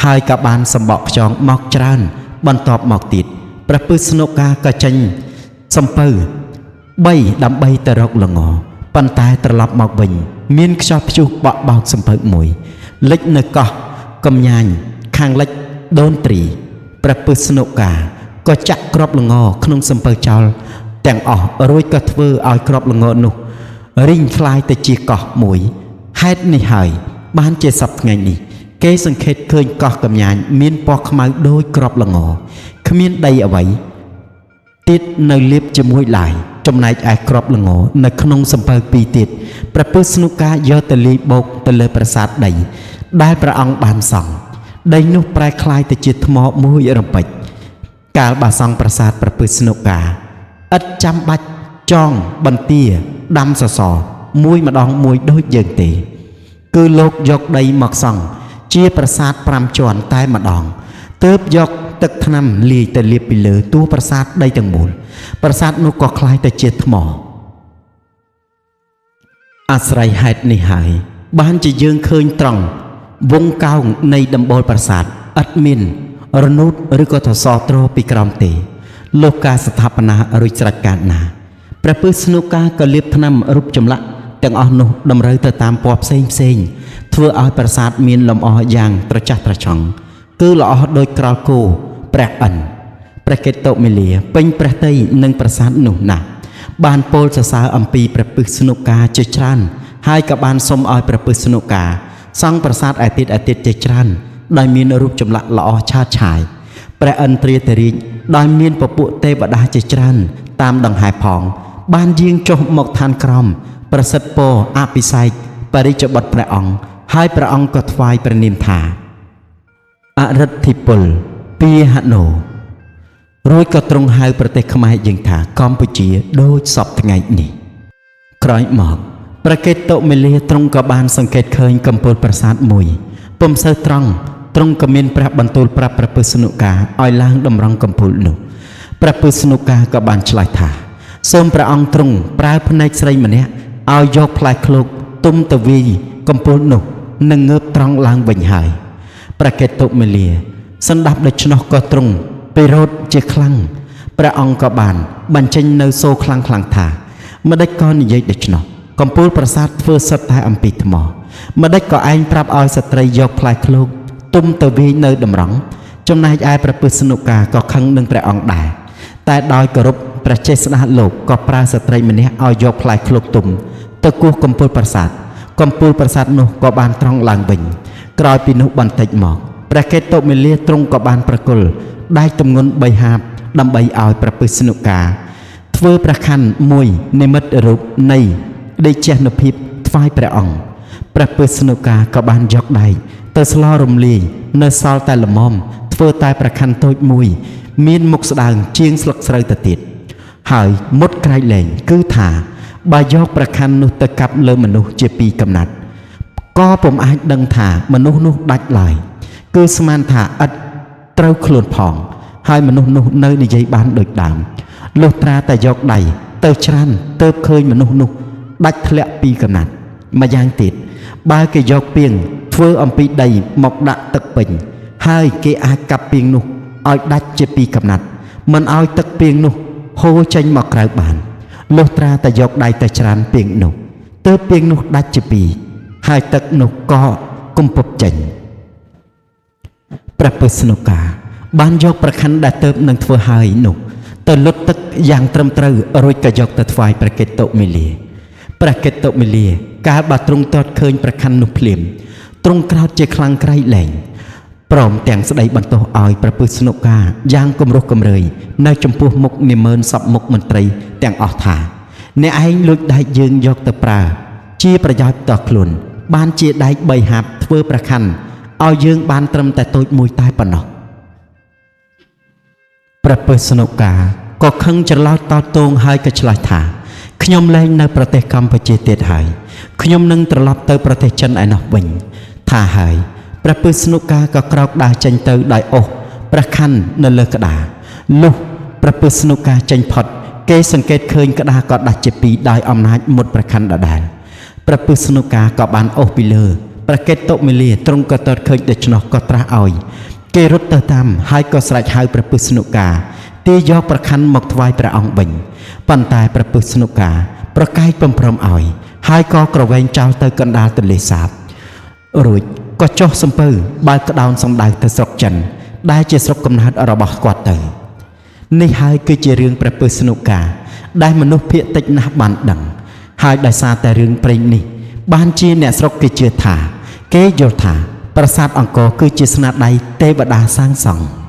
A: ហើយក៏បានសម្បកខ្យងមកច្រើន បន្ទាប់មកទៀតព្រះពឹស្នុកាក៏ចេញសំពៅ3ដើម្បីទៅរកល្ងប៉ុន្តែត្រឡប់មកវិញ មានខ្យល់ព្យុះបក់បោកសំពៅមួយលិចនៅកោះកំញាញខាងលិចដូនត្រីព្រះពឹស្នុកាក៏ចាក់គ្រាប់ល្ងក្នុងសំពៅចោលទាំងអស់រួចក៏ធ្វើឲ្យគ្រាប់ល្ងនោះរីងคล้ายទៅជាកោះមួយហេតុនេះហើយបានជាសប្តាហ៍ថ្ងៃនេះគេសង្កេតឃើញកោះកំញាញមានពណ៌ខ្មៅដូចគ្រាប់ល្ងគ្មានដីអ្វីទៀតនៅលាបជាមួយឡើយចំណែកឯគ្រាប់ល្ងនៅក្នុងសំពៅពីរទៀតព្រះពឹស្នុកាយកទៅលាយបោកទៅលើប្រាសាទដីដែលព្រះអង្គបានសង់ដីនោះប្រែក្លាយទៅជាថ្មមួយរំពេចកាលបើសង់ប្រាសាទព្រះពឹស្នុកាឥតចាំបាច់ចងបន្ទាដាំសសរមួយម្ដងមួយដូចយើងទេគឺលោកយកដីមកសង់ជាប្រាសាទ5ជាន់តែម្ដងទើបយកទឹកថ្នាំលាយទៅលាបពីលើតួប្រាសាទដីទាំងមូលប្រាសាទនោះក៏คล้ายទៅជាថ្មអាស្រ័យហេតុនេះហើយបានជាយើងឃើញត្រង់វងកោងនៃដំបូលប្រាសាទឥតមានរនូតឬក៏សសរទ្រពីក្រោមទេលោកការស្ថាបនារួចស្រេចកាលណាព្រះពឹស្នុកាក៏លាបថ្នាំរូបចម្លាក់ទាំងអស់នោះតម្រូវទៅតាមពណ៌ផ្សេងផ្សេងធ្វើឲ្យប្រាសាទមានលម្អយ៉ាងត្រចះត្រចង់គឺល្អដូចក្រោលគោព្រះឥន្ទព្រះកេតុមាលាពេញព្រះទ័យនឹងប្រាសាទនោះណាស់បានពោលសរសើរអំពីព្រះពឹស្នុកាជាច្រើនហើយក៏បានសុំឲ្យព្រះពឹស្នុកាសង់ប្រាសាទឯទៀតឯទៀតជាច្រើនដោយមានរូបចម្លាក់ល្អឆើតឆាយព្រះឥន្ទ្រាធិរាជដោយមានពពួកទេវតាជាច្រើនតាមដង្ហែផងបានយាងចុះមកឋានក្រោមប្រសិទ្ធពរអភិសេកបរិជ្ជបុត្រព្រះអង្គហើយព្រះអង្គក៏ថ្វាយព្រះនាមថាអរិទ្ធិពលពាហណោរួចក៏ទ្រង់ហៅប្រទេសខ្មែរយើងថាកម្ពុជាដូចសព្វថ្ងៃនេះក្រោយមកព្រះកេតុមាលាទ្រង់ក៏បានសង្កេតឃើញកំពូលប្រាសាទមួយពុំសូវត្រង់ទ្រង់ក៏មានព្រះបន្ទូលប្រាប់ព្រះពឹស្នុកាឲ្យឡើងតម្រង់កំពូលនោះព្រះពឹស្នុកាក៏បានឆ្លើយថាសូមព្រះអង្គទ្រង់ប្រើភ្នែកស្រីម្នាក់ឲ្យយកផ្លែឃ្លោកទុំទៅវាយកំពូលនោះនឹងងើបត្រង់ឡើងវិញហើយព្រះកេតុមាលាសន្តាប់ដូច្នោះក៏ទ្រង់ពិរោធជាខ្លាំងព្រះអង្គក៏បានបញ្ចេញនៅសូរខ្លាំងខ្លាំងថាម្ដេចក៏និយាយដូច្នោះកំពូលប្រាសាទធ្វើសុទ្ធតែអំពីថ្មម្ដេចក៏ឯងប្រាប់ឲ្យស្ត្រីយកផ្លែឃ្លោកទុំទៅវាយនៅតម្រង់ចំណែកឯព្រះពឹស្នុកាក៏ខឹងនឹងព្រះអង្គដែរតែដោយគោរពព្រះចេស្តាលោកក៏ប្រើស្ត្រីម្នាក់ឲ្យយកផ្លែឃ្លោកទុំទៅគោះកំពូលប្រាសាទកំពូលប្រាសាទនោះក៏បានត្រង់ឡើងវិញក្រោយពីនោះបន្តិចមកព្រះកេតុមាលាទ្រង់ក៏បានប្រគល់ដែកទម្ងន់3ហាបដើម្បីឲ្យព្រះពឹស្នុកាធ្វើព្រះខ័នមួយនិមិត្តរូបនៃដេជនុភាពថ្វាយព្រះអង្គព្រះពឹស្នុកាក៏បានយកដែកទៅស្លរំលាយនៅសល់តែល្មមធ្វើតែព្រះខ័នតូចមួយមានមុខស្ដើងជាងស្លឹកស្រូវទៅទៀតហើយមុតក្រែកលែងគឺថាបើយកព្រះខ័ននោះទៅកាប់លើមនុស្សជាពីរកំណាត់ក៏ពុំអាចដឹងថាមនុស្សនោះដាច់ឡើយគឺស្មានថាឥតត្រូវខ្លួនផងហើយមនុស្សនោះនៅនិយាយបានដូចដើមលុះត្រាតែយកដៃទៅច្រានទើបឃើញមនុស្សនោះដាច់ធ្លាក់ពីកំណាត់ម្យ៉ាងទៀតបើគេយកពាងធ្វើអំពីដីមកដាក់ទឹកពេញហើយគេអាចកាប់ពាងនោះឲ្យដាច់ជាពីរកំណាត់មិនឲ្យទឹកពាងនោះហូរចេញមកក្រៅបានលុះត្រាតែយកដៃទៅច្រានពាងនោះទើបពាងនោះដាច់ជាពីរហើយទឹកនោះក៏គំពប់ចេញព្រះពឹស្នុកាបានយកប្រខ័ណ្ឌដែលទើបនឹងធ្វើហើយនោះទៅលុតទឹកយ៉ាងត្រឹមត្រូវរួចក៏យកទៅថ្វាយព្រះកេតុមាលាព្រះកេតុមាលាកាលបើទ្រង់ទតឃើញប្រខ័ណ្ឌនោះភ្លាមទ្រង់ក្រោធជាខ្លាំងក្រៃលែងព្រមទាំងស្ដីបន្ទោសឲ្យព្រះពឹស្នុកាយ៉ាងគំរោះគំរើយនៅចំពោះមុខនាម៉ឺនសពមុខមន្ត្រីទាំងអស់ថាអ្នកឯងលួចដែកយើងយកទៅប្រើជាប្រយោជន៍តខ្លួនបានជាដែក3ហាបធ្វើប្រខ័ណ្ឌឲ្យយើងបានត្រឹមតែតូចមួយតែប៉ុណ្ណោះព្រះពឹស្នុកាក៏ខឹងច្រឡោតតទងហើយក៏ឆ្លើយថាខ្ញុំលែងនៅប្រទេសកម្ពុជាទៀតហើយខ្ញុំនឹងត្រឡប់ទៅប្រទេសចិនឯណោះវិញ ថាហើយព្រះពឹស្នុកាក៏ក្រោកដើរចេញទៅដោយអូសព្រះខ័ននៅលើក្តារលុះព្រះពឹស្នុកាចេញផុតគេសង្កេតឃើញក្តារក៏ដាច់ជាពីរដោយអំណាចមុតព្រះខ័នដដែលព្រះពឹស្នុកាក៏បានអូសពីលើព្រះកេតុមាលាទ្រង់ក៏ទតឃើញដូច្នោះក៏ត្រាស់ឲ្យគេរត់ទៅតាមហើយក៏ស្រែកហៅព្រះពឹស្នុកាទាយកព្រះខ័នមកថ្វាយព្រះអង្គវិញប៉ុន្តែព្រះពឹស្នុកាប្រកែកពំព្រមឲ្យហើយក៏ក្រវែងចោលទៅកណ្ដាលទន្លេសាប រួចក៏ចុះសំពៅបើកក្តោនសំដៅទៅស្រុកចិន ដែលជាស្រុកកំណើតរបស់គាត់ទៅ នេះហើយគឺជារឿងព្រះពឹស្នុកាដែលមនុស្សភាគតិចណាស់បានដឹង ហើយដោយសារតែរឿងព្រេងនេះ បានជាអ្នកស្រុកគេជឿថា គេយល់ថា ប្រាសាទអង្គរគឺជាស្នាដៃទេវតាសាងសង់។